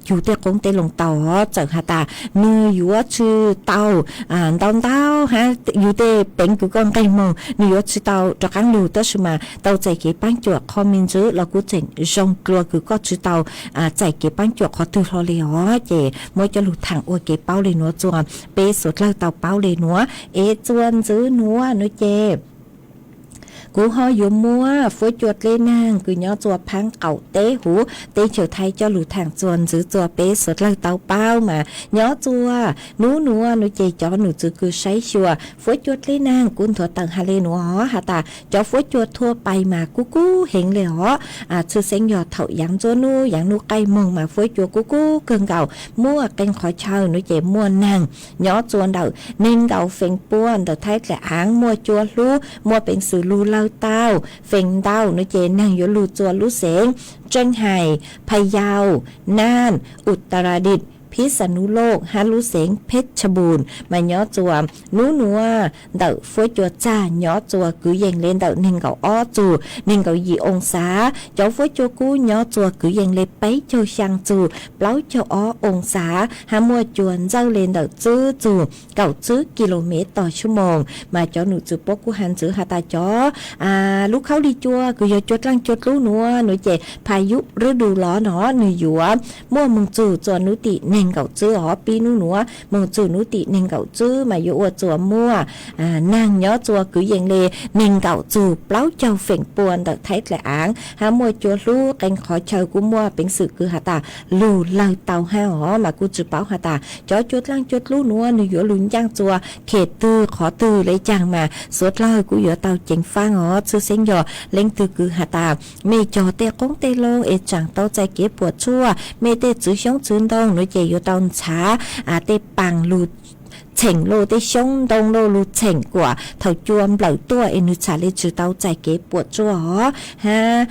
yug tej qoob tej loo tau. Txawm has tas nwg yuav tsi tau ntau ntau hab yug tej peev kws koj nqeg moog nwg yuav tsi tau rov qaab lug, tab sis mas tau txais kev paab cuam qhov me ntsis los kuj tseem zoo dlua kws koj tsi tau txais kev paab cuam qhov twg hlo le os. Ces muab coj lug thaam ua kev paub le nuav rua peb suav dlawg tau paub le nuav. Es txuas ntxiv nuav nuav ces kuv ho yuav muab fuab cua dleb naag kws nyob rua phaab qaum teb huv teb chaws Thaib coj lug thaam txuas ntxiv rua peb suav dlawg tau paub mas nyob rua nub nuav nuav ces cov num txwv kws saib xyuas fuab cua dleb naag kuj nthuav tawm has le nuav os, has tas cov fuab cua thua pais mas kub kub heev le os. Tshwj xeeb yog thaum yaav ntsuab nub yaav nub qaij moog mas fuab cua kub kub kawg nkaus, muaj qee qhov chaw nuav ces muaj naag nyob rua ntawm neeg nkaus feem pua ntawm Thaib dlaim aav, muaj cua hlub, muaj peev xwm lug lawg tau. Feem ntau nuav ces naag yuav lug rua lub xeev Tseeb Hais, Phayau, Naj, Utaradit, Phij Xa Nub Loj hab lub xeev Phej Tha Npum mas nyob rua nub nuav ntawm fuab cua txag nyob rua kwv yees le ntawm neeg nkaum ob txug neeg nkaum yim oo xav. Cov fuab cua kub nyob rua kwv yees le peb caug xyaa txug plaub caug ob oo xav hab muaj cua ntxawj le ntawm tswb txug kaum tswb ki lo mev tog xuab moos. Mas cov num txwv puab kuj has ntxiv has tas cov lub khaub lig cua kws yog cua dlaaj cua dlub nuav nuav ces phaj yub rwb du los no nwg yuav muaj moog txug rua nub tim neeg nkaum tswb os. Pib nub nuav moog txug nub tim neeg nkaum tswb mas yuav ua rua muaj naag nyob rua kwv yees le neeg nkaum txug plaub caug feem pua ntawm Thaib dlaim aav hab muaj cua hlub, qee qhov chaw kuj muaj peev xwm kws has tas lug lawg tau hab os. Mas kuj tsi paub has tas cov cua dlaaj cua dlub nuav nwg yuav lug ncaaj rua khem twg qhov twg le caag mas suav dlawg kuj yuav tau ceev faab os. Tshwj xeeb yog leej twg kws has tas mej cog tej qoob tej loo es tsaam tau txais kev puam tsuaj, mej tej txwv xyoob txwv ntoo nuav ces yuav tau ntshav tej paas lug tsheem lug, tej xyoob ntoo lug lug tsheem kuas thaum cua nplawm tuaj es nwg txham le tsi tau txais kev puam tsuaj os. Hab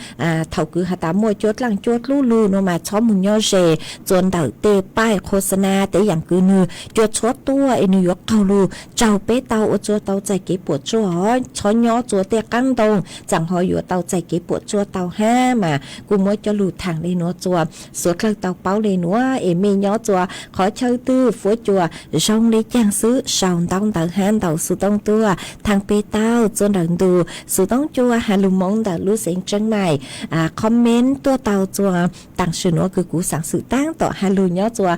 thaum kws has tas muaj cua dlaaj cua dlub lug nuav mas txhob moog nyob ze rua ntawm tej paij qhuav xa na tej yaam kws nwg cua tshuab tuaj es nwg yuav qaug lug tsaug peb tau ua rua tau txais kev puam tsuaj os. Txhob nyob rua tej qaab ntoo tsaam ho yuav tau txais kev puam tsuaj tau hab. Mas kuj muab coj lug thaam le nuav rua suav dlawg tau paub le nuav es mej nyob rua qhov chaw twg fuab cua zoo le caag xwb sau ntaub ntawv hab ntaus xuv tooj tuaj thaam peb tau rua ntawm ntu xuv tooj cua has lug Moob ntawm lub xeev Tseeb Maim. Comment tuaj tau rua taam sim nuav kws kuv xaav xwm taab tom has lug nyob rua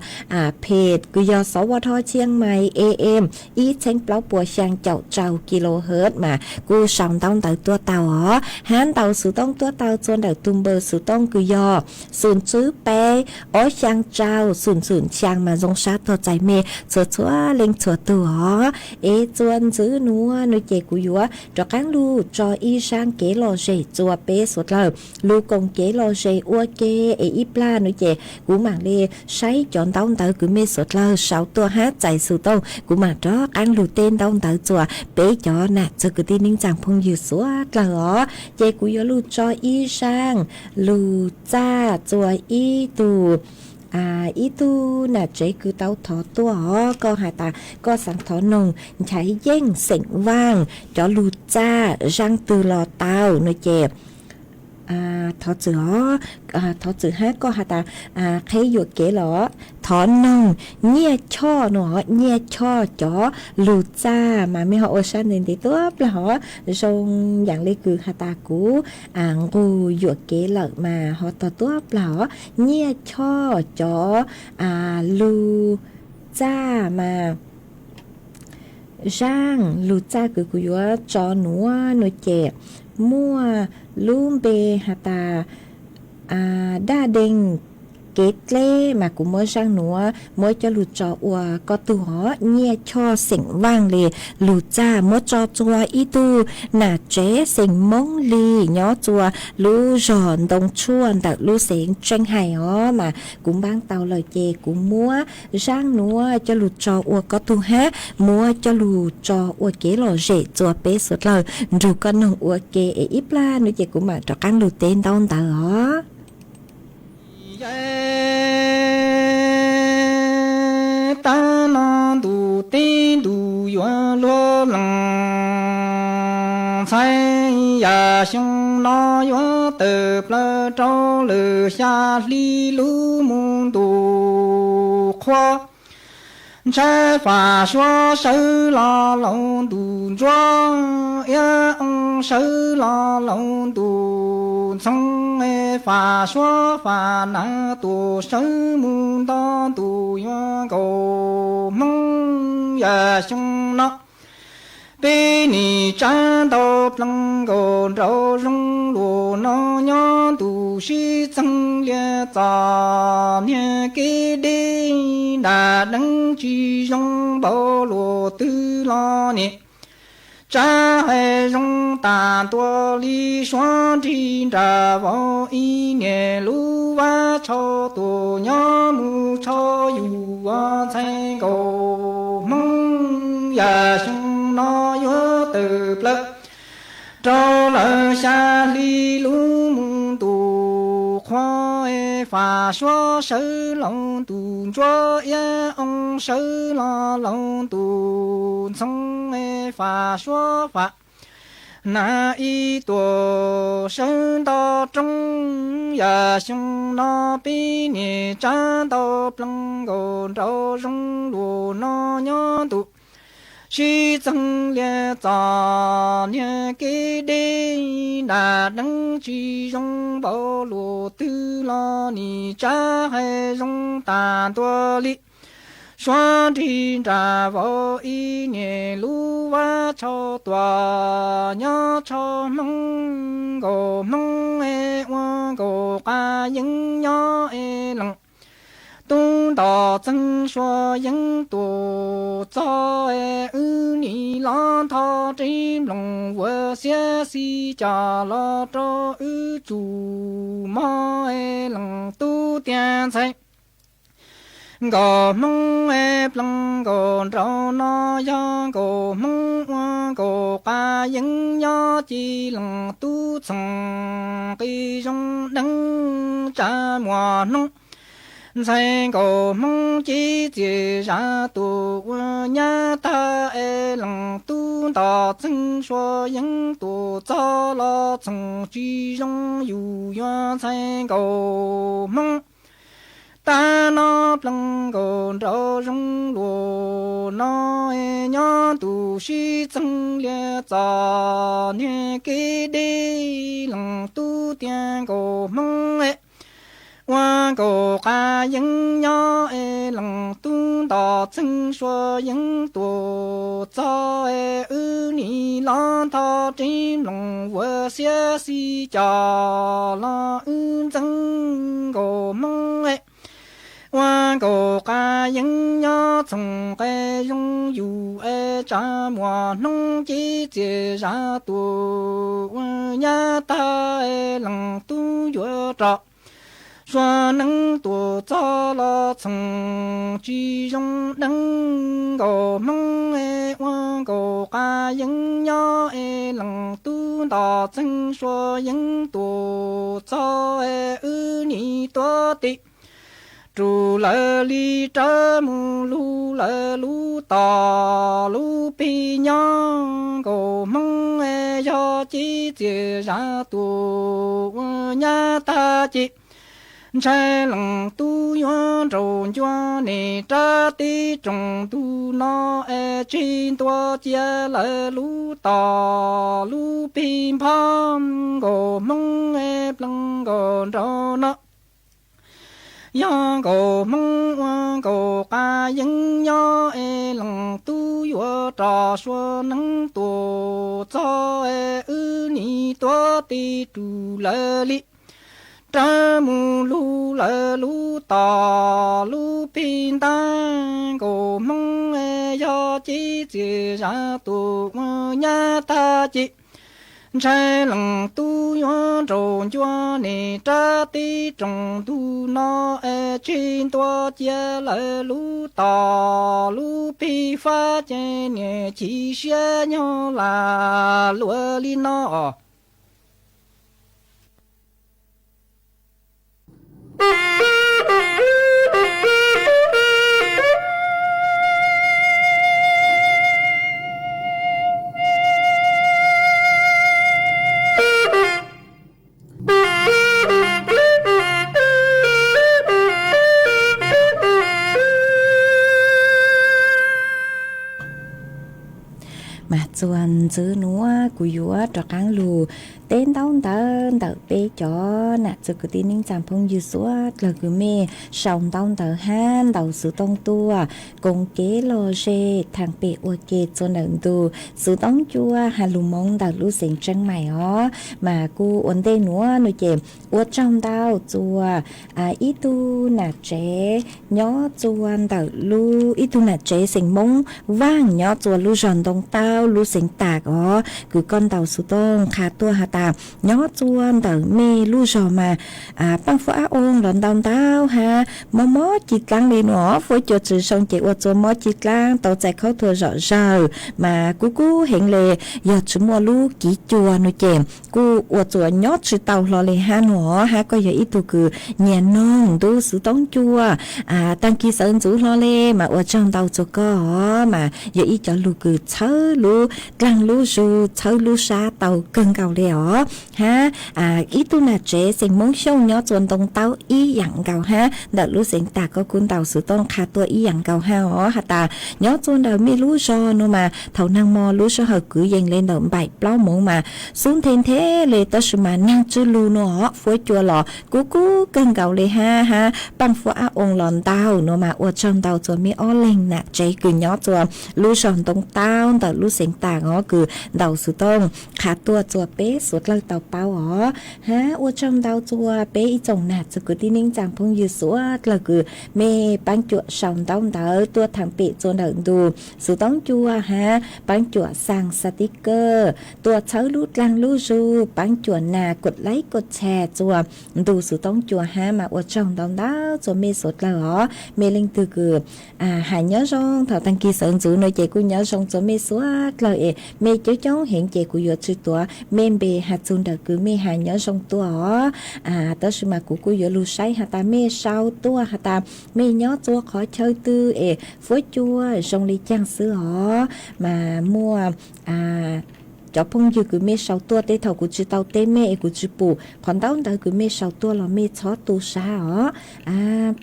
page kws yog Xov Vaj Thoj Tshiab Mais A M ib txheeb plaub puas xyaa caum rau kilohertz mas kuj sau ntaub ntawv tuaj tau os hab ntaus xuv tooj tuaj tau rua ntawm tug npawb xuv tooj kws yog xum tswb peb ob xyaa rau xum xum xyaa mas zoo sab tuag txais mej txhua txhua leej txhua tug os. Es txuas ntxiv nuav nuav ces kuv yuav rov qaab lug tso ib zaaj kev lom zem rua peb suav dlawg lug koom kev lom zem ua ke. Es ib plag nuav ces kuv maam le saib cov ntaub ntawv kws mej suav dlawg sau tuaj hab txais xuv tooj kuv maam rov qaab lug teb ntaub ntawv rua peb cov nam txwg kwv tij neej tsaa phooj ywg suav dlawg os. Ces kuv yuav lug tso ib zaaj lug txaj rua ib tug ib tug nam tsev kws tau thov tuaj os. Koj has tas koj xaav thov noog Nchaiv Yeej xeem Vaaj cov lug txaj zaaj twg los tau nuav ces thov txim os, thov txim hab koj has tas qheb yuam kev los thov noog Nyiaj Choj nuav, Nyiaj Choj cov lug txaj mas mej ho ua sab ntev ntev tuab plag os. Zoo yaam le kws has tas kuv nqug yuam kev lawm mas ho tog tuab plag os. Nyiaj Choj cov lug txaj mas zaaj lug txaj kws kuv yuav tso nuav nuav ces muaj lub npe has tas daj deeg kev dleb mas kuv muab zaaj nuav muab coj lug tso ua koj tug os. Nyiaj Choj xeem Vaaj le lug txaj muab tso rua ib tug nam tsev xeem Moob Lis nyob rua lub zog Ntoo Tshuaj ntawm lub xeev Tseeb Hais os. Mas kuv npaab tau lawm ces kuv muab zaaj nuav coj lug tso ua koj tug hab muab coj lug tso ua kev lom zem rua peb suav dlawg nrug koj noog ua ke. Es ib plag nuav ces kuv maam rov qaab lug teb ntaub ntawv os. Tab no ntu teb ntu yuav luag loo txheeb, yam xyoo no yuav tawm plaws rau lawm xya hli lub mus ntu qhua. Ntshai fam suav sawv los laus ntu ntsuab, iab oo sawv los laus ntu ntxhoo, fam suav fam nav tuam sawv mus nto ntu yuav nkaus Hmoob. Yam xyoo no peb nim tsab ntau plees nkaus nraum zoov luas no nyob ntu sib txeeg lias txom niag kev deb, nram deeb tsis zoo npaum luas twg los nim tsab hais zoo tas ntua li. Suav nrig nram vauv ib niam lub vab tshau tuam nyob mus tshau yus ua ntxhais nkaus Hmoob. Yam xyoo no yuav tawm plaws rau lawm xya hli lub mus ntu qhua, fam suav sawv laus ntu ntsuab, iab oo sawv los laus ntu ntxhoo, fam suav fam nav ib tuam sawv nto roob. Yam xyoo no peb nim tsab ntau plees nkaus nraum zoov luas no nyob ntu sib txeeg lias txom niag kev deb, nram deeb tsis zoo npaum luas twg los nim tsab hais zoo tas ntua li. Suav nrig nram vauv ib niam lub vab tshau tuam nyob tshau Hmoob nkaus Hmoob, ua nkaus qas yeeb nyob es leej tub ntom txeeg suav yeeb tuam txog, wb nim los nthov ris nploos ua xiab xis coj los rau wb tsum mog, leej tub tias ntxhais nkaus Hmoob, plees nkaus nraum no yog nkaus Hmoob, ua nkaus qas yeeb nyob ces leej tub txhoov qis zoo neeb tsa muas hnoob. Ntxhais nkaus Hmoob ces txias zam tus ua nyab tag es leej tub ntom txeeg suav yeeb tuam txog los txhoov tsis zoo yus yuav ntxhais nkaus Hmoob. Tag no plees nkaus nraum zoov luas no nyob ntu sib txeeg lias txom niag kev deb, leej tub tias nkaus Hmoob, ua nkaus qas yeeb nyob es leej tub ntom txeeg suav yeeb tuam txog, wb nim los nthov ris nploos ua xiab xis coj los wb ntxeev nkaus Hmoob, ua nkaus qas yeeb nyob txhoov qe zoo yus es tsa muas hnoob ces txias zam tus ua nyab tag, leej tub yuav rov suav neeb tuam txog los txhoov tsis zoo neeb nkaus Hmoob, ua nkaus qas yeeb nyob es leej tub ntom txeeg suav yeeb tuam txog, wb nim tuav tim rus lawv li rawv mus lug lawv lub tom lub pig nyob nkaus Hmoob, yog ces txias zam tus ua nyab tag ces ntshai leej tub yuav nraus ncua nim rab tib roos ntug no es tseg ntua cia lawv lub tom lub pig nphob nkaus Hmoob, plees nkaus nraum no yog nkaus Hmoob, ua nkaus qas yeeb nyob es leej tub yuav rov suav neeb tuam txog, wb nim tuav tim rus lawv li rawv mus lug lawv lub tom lub pig ntab nkaus Hmoob, yog ces txias zam tus ua nyab tag ces ntshai leej tub yuav nraus ncua nim rab tib roos ntug no es tseg ntua cia lawv lub tom lub pig fab ces niam chim siab nyob lam luag li no os. Mas txuas ntxiv nuav kuv yuav rov qaab lug teb ntaub ntawv ntawm peb cov nam txiv kwv tij neej tsaa phooj ywg suav dlawg kws mej sau ntaub ntawv hab ntaus xuv tooj tuaj koom kev lom zem thaam pem ua ke txuas ntawm ntu xuv toob cua has lug moov ntawm lub xeev Tseeb Maim os. Mas kuj ua ntej nuav nuav ces ua tsaug ntau txuas ib tug nam tsev nyob txuas ntawm lub, ib tug nam tsev xeem Moob Vaaj nyob txuas lub zog Ntoo Taub lub xeev Tam os, kws koj ntaus xuv tooj qha tuaj has tas nyob txuas ntawm mej lub zog mas paaj fuab ab oo los ntau ntau hab mob mob ci dlaab le nuav, fuab cua tsi zoo ces ua txuas mob ci dlaab tau txais khaub thuas zom zawg mas kub kub heev le. Yog tsi muaj lub kiv cua nuav ces kuj ua txuas nyob tsi tau hlo le hab nuav. Hab koj yog ib tug kws nyiam noog ntaus xuv toob cua taag kis sawv ntxuv hlo le mas ua tsaug ntau txuas koj os, mas yog ib cov lug kws txhawb lub dlaag lub zug txhawb lub sab tau kawg nkaus le os. Hab ib tug nam tsev xeem Moob Xyooj nyob txuas Ntoo Taub ib yaam nkaus hab ntawm lub xeev Tam koj kuj ntaus xuv tooj qha tuaj ib yaam nkaus hab os, has tas nyob txuas ntawm mej lub zog nuav mas thaum naag mo lub sij hawm kwv yees le ntawm npaim plaub moov mas xub nthe nthe le tab sis mas naag tsi lug nuav os, fuab cua los kub kub kawg nkaus le hab, hab paaj fuab ab oo los ntau nuav mas ua tsaug ntau txuas mej ob leeg nam tsev kws nyob txuas lub zog Ntoo Taub ntawm lub xeev Tam os kws ntaus xuv tooj qha tuaj txuas peb suav dlawg tau paub os. Hab ua tsaug ntau txuas peb ib tsoom nam txiv kwv tij neej tsaa phooj ywg suav dlawg kws mej paab cuam sau ntaub ntawv tuaj thaam pem txuas ntawm ntu xuv toob cua hab paab cuam xaa xativ kawg tuaj txhawb lub dlaag lub zug paab cuam nas kuas laib kuas tshas txuas ntu xuv toob cua hab mas ua tsaug ntau ntau txuas mej suav dlawg os. Mej leej twg kws has nyob zoo thaum taag kis sawv ntxuv nuav ces kuj nyob zoo txuas mej suav dlawg es mej coob coob heev ces kuv yuav tsi tuav mej npe has txug ntawm kws mej has nyob zoo tuaj os. Tab sis mas kuv kuj yuav lug saib has tas mej sau tuaj has tas mej nyob txuas qhov chaw twg es fuab cua zoo le caag xwb os. Mas muaj cov phooj ywg kws mej sau tuaj tej thaum kuv tsi tau teb mej es kuv tsi pum qhov ntaub ntawv kws mej sau tuaj los mej txhob tu sab os.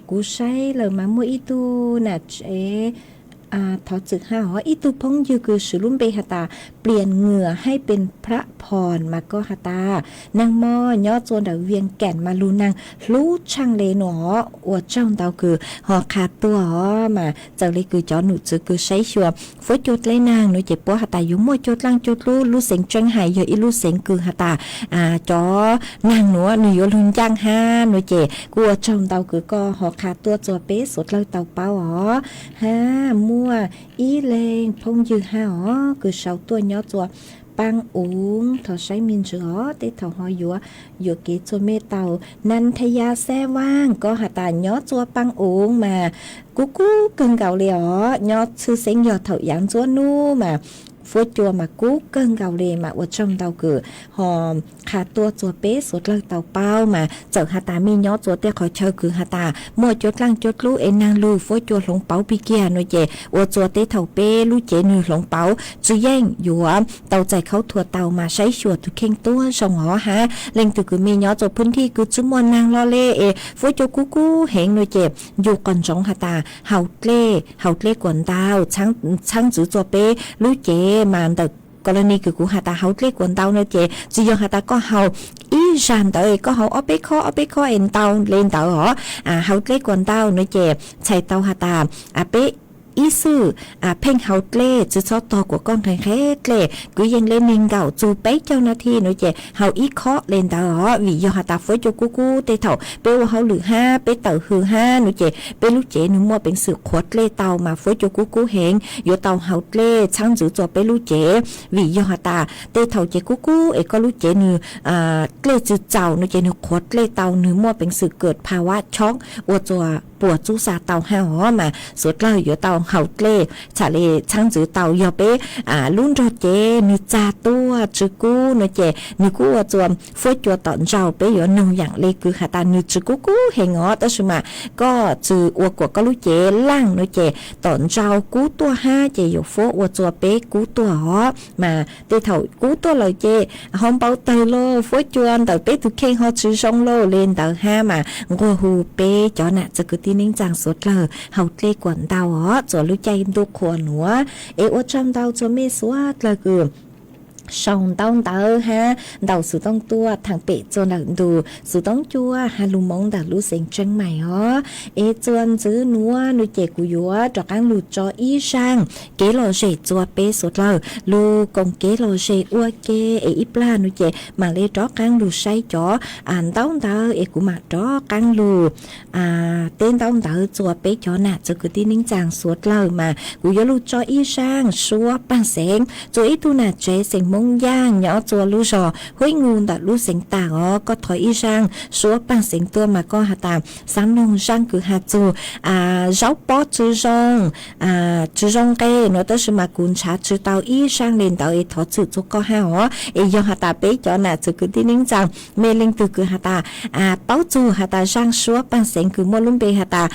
Kuv saib lawm mas muaj ib tug nam tsev thov txwm hab os, ib tug phooj ywg kws swv lub npe has tas Plias Ngwm Haib Pes Phab Phom mas koj has tas naag mo nyob txuas ntawm Vias Kaam mas lug naag hlub tshaaj le nuav os, ua tsaug ntau kws ho qha tuaj os. Mas txawm le kws cov num txwv kws saib xyuas fuab cua dleb naag nuav ces puab has tas yuav muaj cua dlaaj cua dlub, lub xeev Tseeb Hais yog ib lub xeev kws has tas cov naag nuav nwg yuav lug ncaaj hab nuav ces kuj ua tsaug ntau kws koj ho qha tuaj txuas peb suav dlawg tau paub os. Hab muaj ib leeg phooj ywg hab os kws sau tuaj nyob txuas Paaj Uv, thov saib me ntsis os, tej thaum ho yuav yuam kev txuas mej tau. Nan Thaj Yaj Xab Vaaj koj has tas nyob txuas Paaj Uv mas kub kub kawg nkaus le os, nyob tshwj xeeb yog thaum yaav ntxuab nub mas fuab cua mas kub kawg nkaus le mas ua tsaug ntau kws ho qha tuaj txuas peb suav dlawg tau paub. Mas txawm has tas mej nyob txuas tej qhov chaw kws has tas muaj cua dlaaj cua dlub es naag lug fuab cua hloov pauv pig kiag nuav ces ua txuas tej thaum peb lub cev nwg hloov pauv tsi yeej yuav tau txais khaub thuas tau mas saib xyuas tug kheej tuab zoo os. Hab leej twg kws mej nyob txuas phwj thij kws tsi muaj naag hlo le es fuab cua kub kub heev nuav ces yug qhov ntsoov has tas haus dlej, haus dlej kuas ntau, txhaab ntxwv txuas peb lub cev mas ntawm kos los ni kws kuv has tas haus dlej kuas ntau nuav ces tsi yog has tas koj haus ib zag ntawd es koj haus ob peb khob ob peb khob es ntau le ntawd os. Haus dlej kuas ntau nuav ces txhais tau has tas peb ib xwb pheej haus dlej tsi txhob tog kuas koj nqhes nqhes dlej, kwv yees le neeg nkaum txug peb caug nas this nuav ces haus ib khob le ntawd os. Vim yog has tas fuab cua kub kub tej thaum peb ua hauj lwm hab peb tawm hws hab nuav ces peb lub cev nwg muaj peev xwm qhuav dlej tau mas fuab cua kub kub heev, yuav tau haus dlej txhaab ntxwv txuas peb lub cev. Vim yog has tas tej thaum ces kub kub es koj lub cev nwg dlej tsi txaus nuav ces nwg qhuav dlej tau nwg muaj peev xwm kawm pha vab chob ua txuas puas txub xa tau hab os. Mas suav dlawg yuav tau haus dlej txham le txhaab ntxwv tau. Yog peb lub nrog cev nwg txag tuaj tsi kub nuav ces nwg kuj ua txuas fuab cua tom ntsaus. Peb yuav noog yaam le kws has tas nwg tsi kub kub heev os, tab sis mas koj tsi ua kuas koj lub cev laaj nuav ces tom ntsaus kub tuaj hab ces yuav fuab ua txuas peb kub tuaj os. Mas tej thaum kub tuaj lawm ces ho npau tawg lauj, fuab cua ntawm peb tug kheej ho tsi zoo lauj le ntawd hab mas nquag hu peb cov nam txiv kwv tij neej tsaa suav dlawg haus dlej kuas ntau os. lub caij ntuj qhua nuav. Es ua tsaug ntau txug mej suav dlawg kws sau ntaub ntawv hab ntaus xuv tooj tuaj theem pem txug ntawm ntu xuv tooj cua hab lug Moob ntawm lub xeev Tseeb Mais os. Es txuas ntxiv nuav nuav ces kuv yuav rov qaab lug tso ib zaaj kev lom zem txua peb suav dlawg lug koom kev lom zem ua ke. Es ib plag nuav ces maam le rov qaab lug saib cov ntaub ntawv es kuv maam rov qaab lug teb ntaub ntawv txua peb cov nam txiv kwv tij neej tsaa suav dlawg mas kuv yuav lug tso ib zaaj suab paag xeev. Txua ib tug nam tsev xeem Moob Yaaj nyob txua lub zog Huib Ngu ntawm lub xeev Taag os, koj thov ib zaaj suab paag xeev tuaj mas koj has tas xaav noog zaaj kws has txug zaub pob tsw zoo, tsw zoo nqe nuav, tab sis mas kuv nrhav tsw tau ib zaaj le ntawd es thov txim txug koj hab os. Es yog has tas peb cov nam txiv kwv tij neej tsaa mej leej twg kws has tas paub txug has tas zaaj suab paag xeev kws muaj lub npe has tas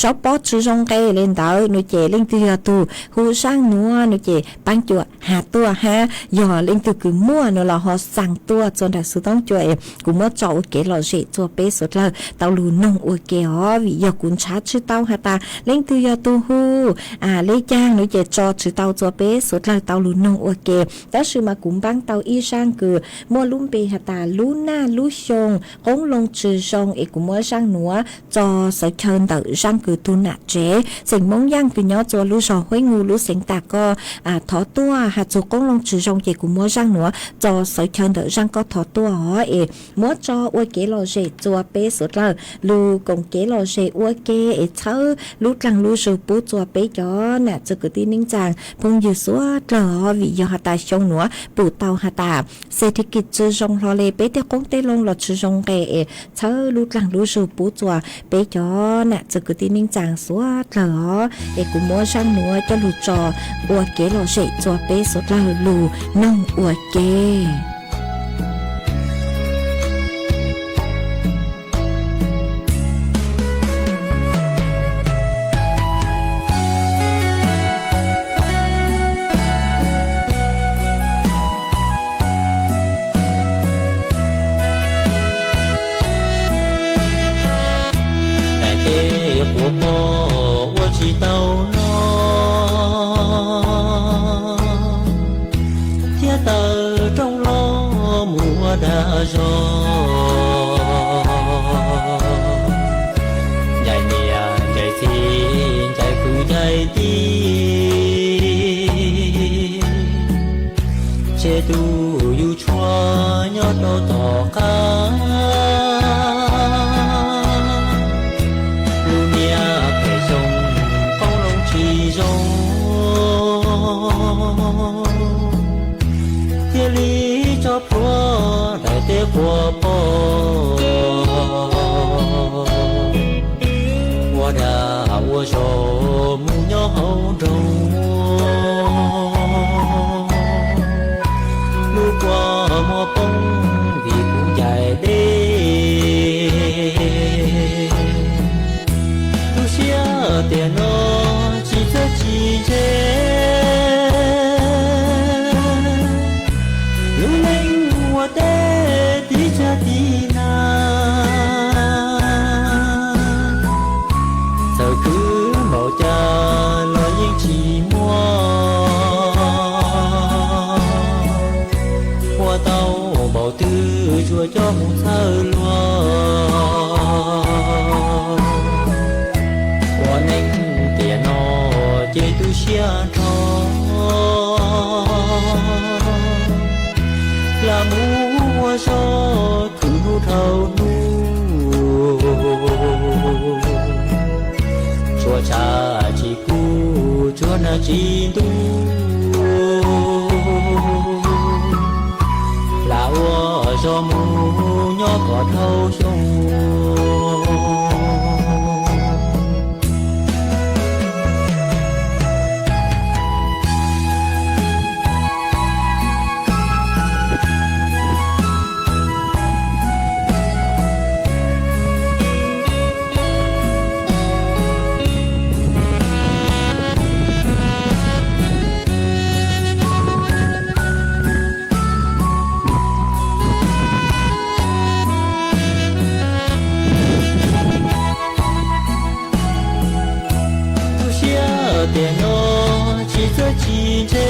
zaub pob tsw zoo nqe le ntawd nuav ces leej twg yog tug hu zaaj nuav nuav ces paab cuam has tuaj hab yog leej twg kws muaj nuav los ho xaa tuaj txua nraim xuv tooj cua es kuv muab tso ua kev lom zem txua peb suav dlawg tau lug noog ua ke os. Vim yog kuv nrhav tsw tau has tas leej twg yog tug hu le caag nuav ces tso tsw tau txua peb suav dlawg tau lug noog ua ke. Tab sis mas kuv npaab tau ib zaaj kws muaj lub npe has tas lub naj lub xyoo qoob loo tsw zoo es kuv muab zaaj nuav tso sawv chaw ntawm zaaj kws tug nam tsev xeem Moob Yaaj kws nyob txua lub zog Huib Ngu lub xeev Taag koj thov tuaj. Has txug qoob loo tsw zoo ces kuv muab zaaj nuav tso sawv chaw ntawm zaaj koj thov tuaj os. Es muab tso ua kev lom zem txua peb suav dlawg lug koom kev lom zem ua ke es txhawb lub dlaag lub zug pub txua peb cov nam txiv kwv tij neej tsaa phooj ywg suav dlawg os. Vim yog has tas xyoo nuav pum tau has tas xes thij kim tsw zoo hlo le peb tej qoob tej loo los tsw zoo nqe es txhawb lub dlaag lub zug pub txua peb cov nam txiv kwv tij neej tsaa suav dlawg os. Es kuv muab zaaj nuav coj lug tso ua kev lom zem txua peb suav dlawg lug noog ua ke. Daim teb quav pog ua tsis tau noj, thiab taw rooj loj mus ua dag zog. Ncaim niam ncaim txiv ncaim kwv ncaim tij, tseg tus yug tshuaj nyob rau tom qab. Lub niag pem xyoo qoob loo tsis zoo, thiaj li tso plhuav daim teb quav pog ua dag ua zog mus nyob hauv nroog. Lub kua muag poob vim kuv ncaim deb. Tu siab tias no tsis txawj tsis ntse, lub neej ua teb tiv tsag tiv nag, txawm khwv npaum cas los yeej tsis muaj. Ua tau npaum twg tsuas coj mus txhawb luag. Ua neej tiam no ces tu siab nrho, lam mus ua zog khwv hnub dhau hnub. Tsuas tshav tsis kub, tsuas nag tsis ntub, lam ua zog mus nyob kom dhau xyoo. tsis ntse,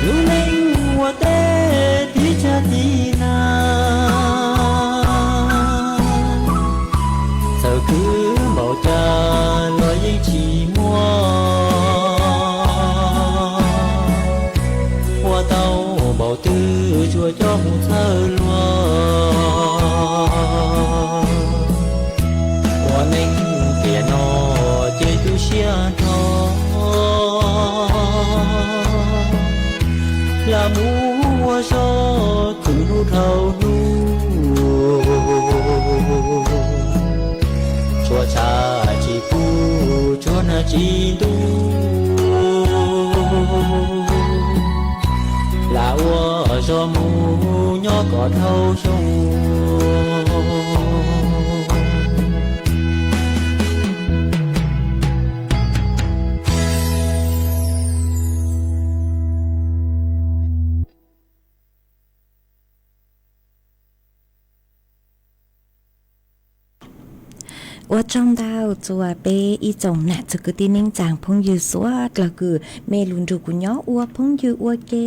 lub neej ua teb tib tsa tib na, txawm khwv npaum cas los yeej tsis muaj, ua tau npaum twg tsuas coj mus txhawj luag. Ua neej tiam no ces tu siab nrho, lam mus ua zog khwv hnub dhau hnub, tshuav tshav tsis kub tshuav nag tsis ntuj, lam ua zog mus nyob kom dhau xyoo. Ua tsaug ntau txua peb ib tsoom nam txiv kwv tij neej tsaa phooj ywg suav dlawg kws mej lug nrug kuv nyob ua phooj ywg ua ke.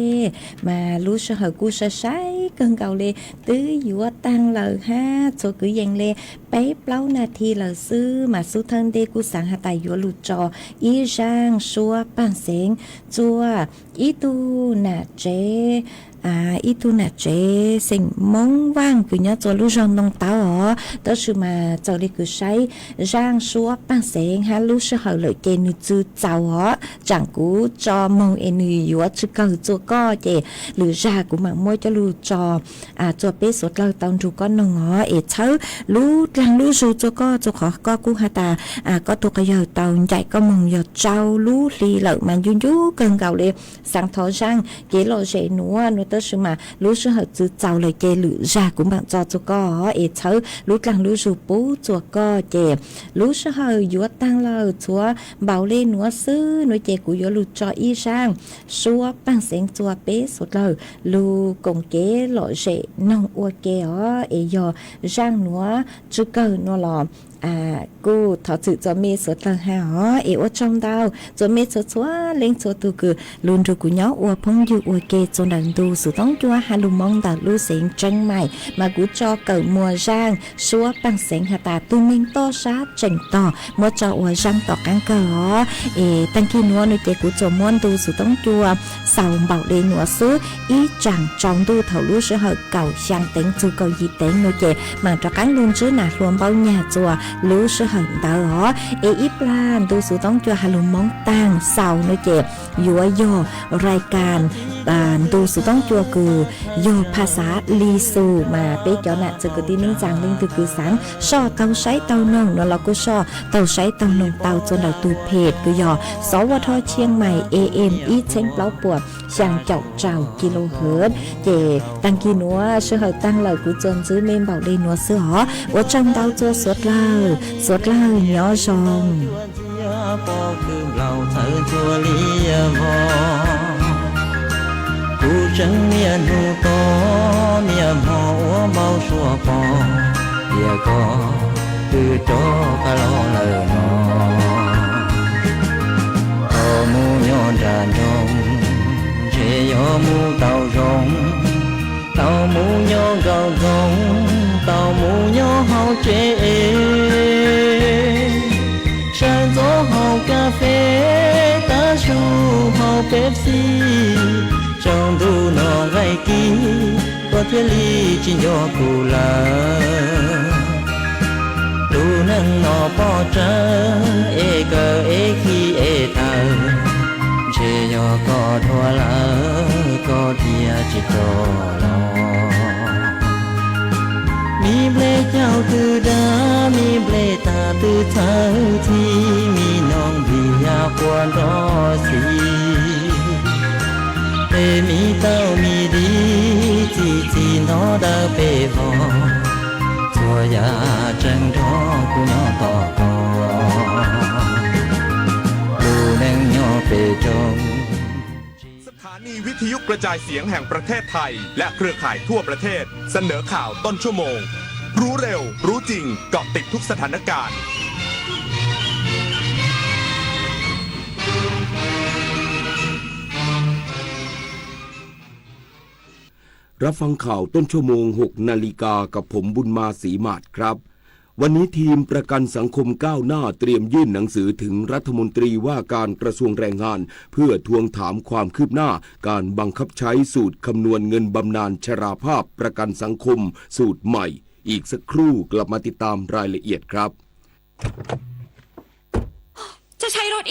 Mas lub sij hawm kuj sai sai kawg nkaus le, twb yuav taag lawm hab txhua kwv yees le peb plaub nas this lawm xwb, mas xub thawj ntej kuj xaav has tas yuav lug tso ib zaaj suab paaj xeev txua ib tug nam tsev, ib tug nam tsev xeem Moob Vaaj kws nyob txua lub zog Ntoo Taub os. Tab sis mas txawm le kws saib zaaj suab paaj xeev hab lub sij hawm lawm ces nwg tsi txaus os, tsaam kuv tso moog es nwg yuav tsw kawg txua koj ces lwm zag kuv maam muab coj lug tso txua peb suav dlawg tau nrug koj noog os. Es txhawb lub dlaag lub zug txua koj, txua qhov koj kuj has tas koj tug quas yawg tau ncaim koj moog yog rau lub hli lawm mas ncu ncu kawg nkaus le. Xaav thov zaaj kev lom zem nuav nuav tab sis mas lub sij hawm tsi txaus lawm ces lwm zag kuv maam tso txua koj os. Es txhawb lub dlaag lub zug pub txua koj ces lub sij hawm yuav taag lawm txhua npaum le nuav xwb nuav ces kuv yuav lug tso ib zaaj suab paaj xeev txua peb suav dlawg lug koom kev lom zem noog ua ke os. Es yog zaaj nuav tsw kawg nuav los kuj thov txim txua mej suav dlawg hab os. Es ua tsaug ntau txua mej txhua txhua leej txhua tug kws lug nrug kuv nyob ua phooj ywg ua ke txua ntawm ntu xuv toob cua ha lug moob ntawm lub xeev Tseeb Maim mas kuv tso kawm muag zaaj suab paaj xeev has tas tug neeg toj sab tseem tog muab tso ua zaaj tom qaab kawg os. Es taag kig nuav nuav ces kuv txua muab ntu xuv toob cua xaus npaum le nuav xwb, ib tsaam tsaus ntuj thaum lub sij hawm kaum xyaa teev txug kaum yim teev nuav ces maam rov qaab lug ntsib nam hluas npaub nyag txua lub sij hawm ntawd os. Es ib plag ntu xuv toob cua ha lug moob taag xaus nuav ces yuav yog rai kas ntu xuv toob cua kws yog phas xav Li Xus mas peb cov nam txiv kwv tij neej tsaa leej twg kws xaav soj taug saib taug noog nuav los kuj soj taug saib taug noog tau txua ntawm tug phem kws yog Xov Ua Dho Tshiab Mais A M ib txheeb plaub puas xyaa caum rau kilohertz. Ces taag kig nuav sij hawm taag lawm kuv txua ntsib mej npaum le nuav xwb os. Ua tsaug ntau txua suav dlawg, suav dlawg nyob zoo. Kuv tseem niaj hnub tos niaj hmo ua npau suav pom tias koj twb rov qab los lawm no. Tau mus nyob nram nroog ntshe yuav mus tau zoo, tau mus nyob nkaum nroog, tau mus nyob hauv tsev es, sawv ntxov haus kas fes, tav su haus Pepsi, tsaus ntuj no nqaij kis koj thiaj li tsis nco kuv lawm. Lub neej no pob tsawg es kawm es khi es tawm, ntshe yog koj dhua lawm koj thiaj tsis rov los. Mi nplej caug twb dab, mi nplej tag twb txhawv txhij, mi noog nplig ya quas nrov xis. Tej mi tau mi di txi txiv ntov dawb pes vog, txhua yam tseem nrog kuv nyob tos koj, lub neej nyob pem roob.สถานีวิทยุกระจายเสียงแห่งประเทศไทยและเครือข่ายทั่วประเทศเสนอข่าวต้นชั่วโมง รู้เร็ว รู้จริง เกาะติดทุกสถานการณ์ รับฟังข่าวต้นชั่วโมง หกนาฬิกา กับผม บุญมา ศรีหมาด ครับ วันนี้ทีมประกันสังคมก้าวหน้าเตรียมยื่นหนังสือถึงรัฐมนตรีว่าการกระทรวงแรงงาน เพื่อทวงถามความคืบหน้าการบังคับใช้สูตรคำนวณเงินบำนาญชราภาพประกันสังคมสูตรใหม่ อีกสักครู่กลับมาติดตามรายละเอียดครับ จะใช้รถอี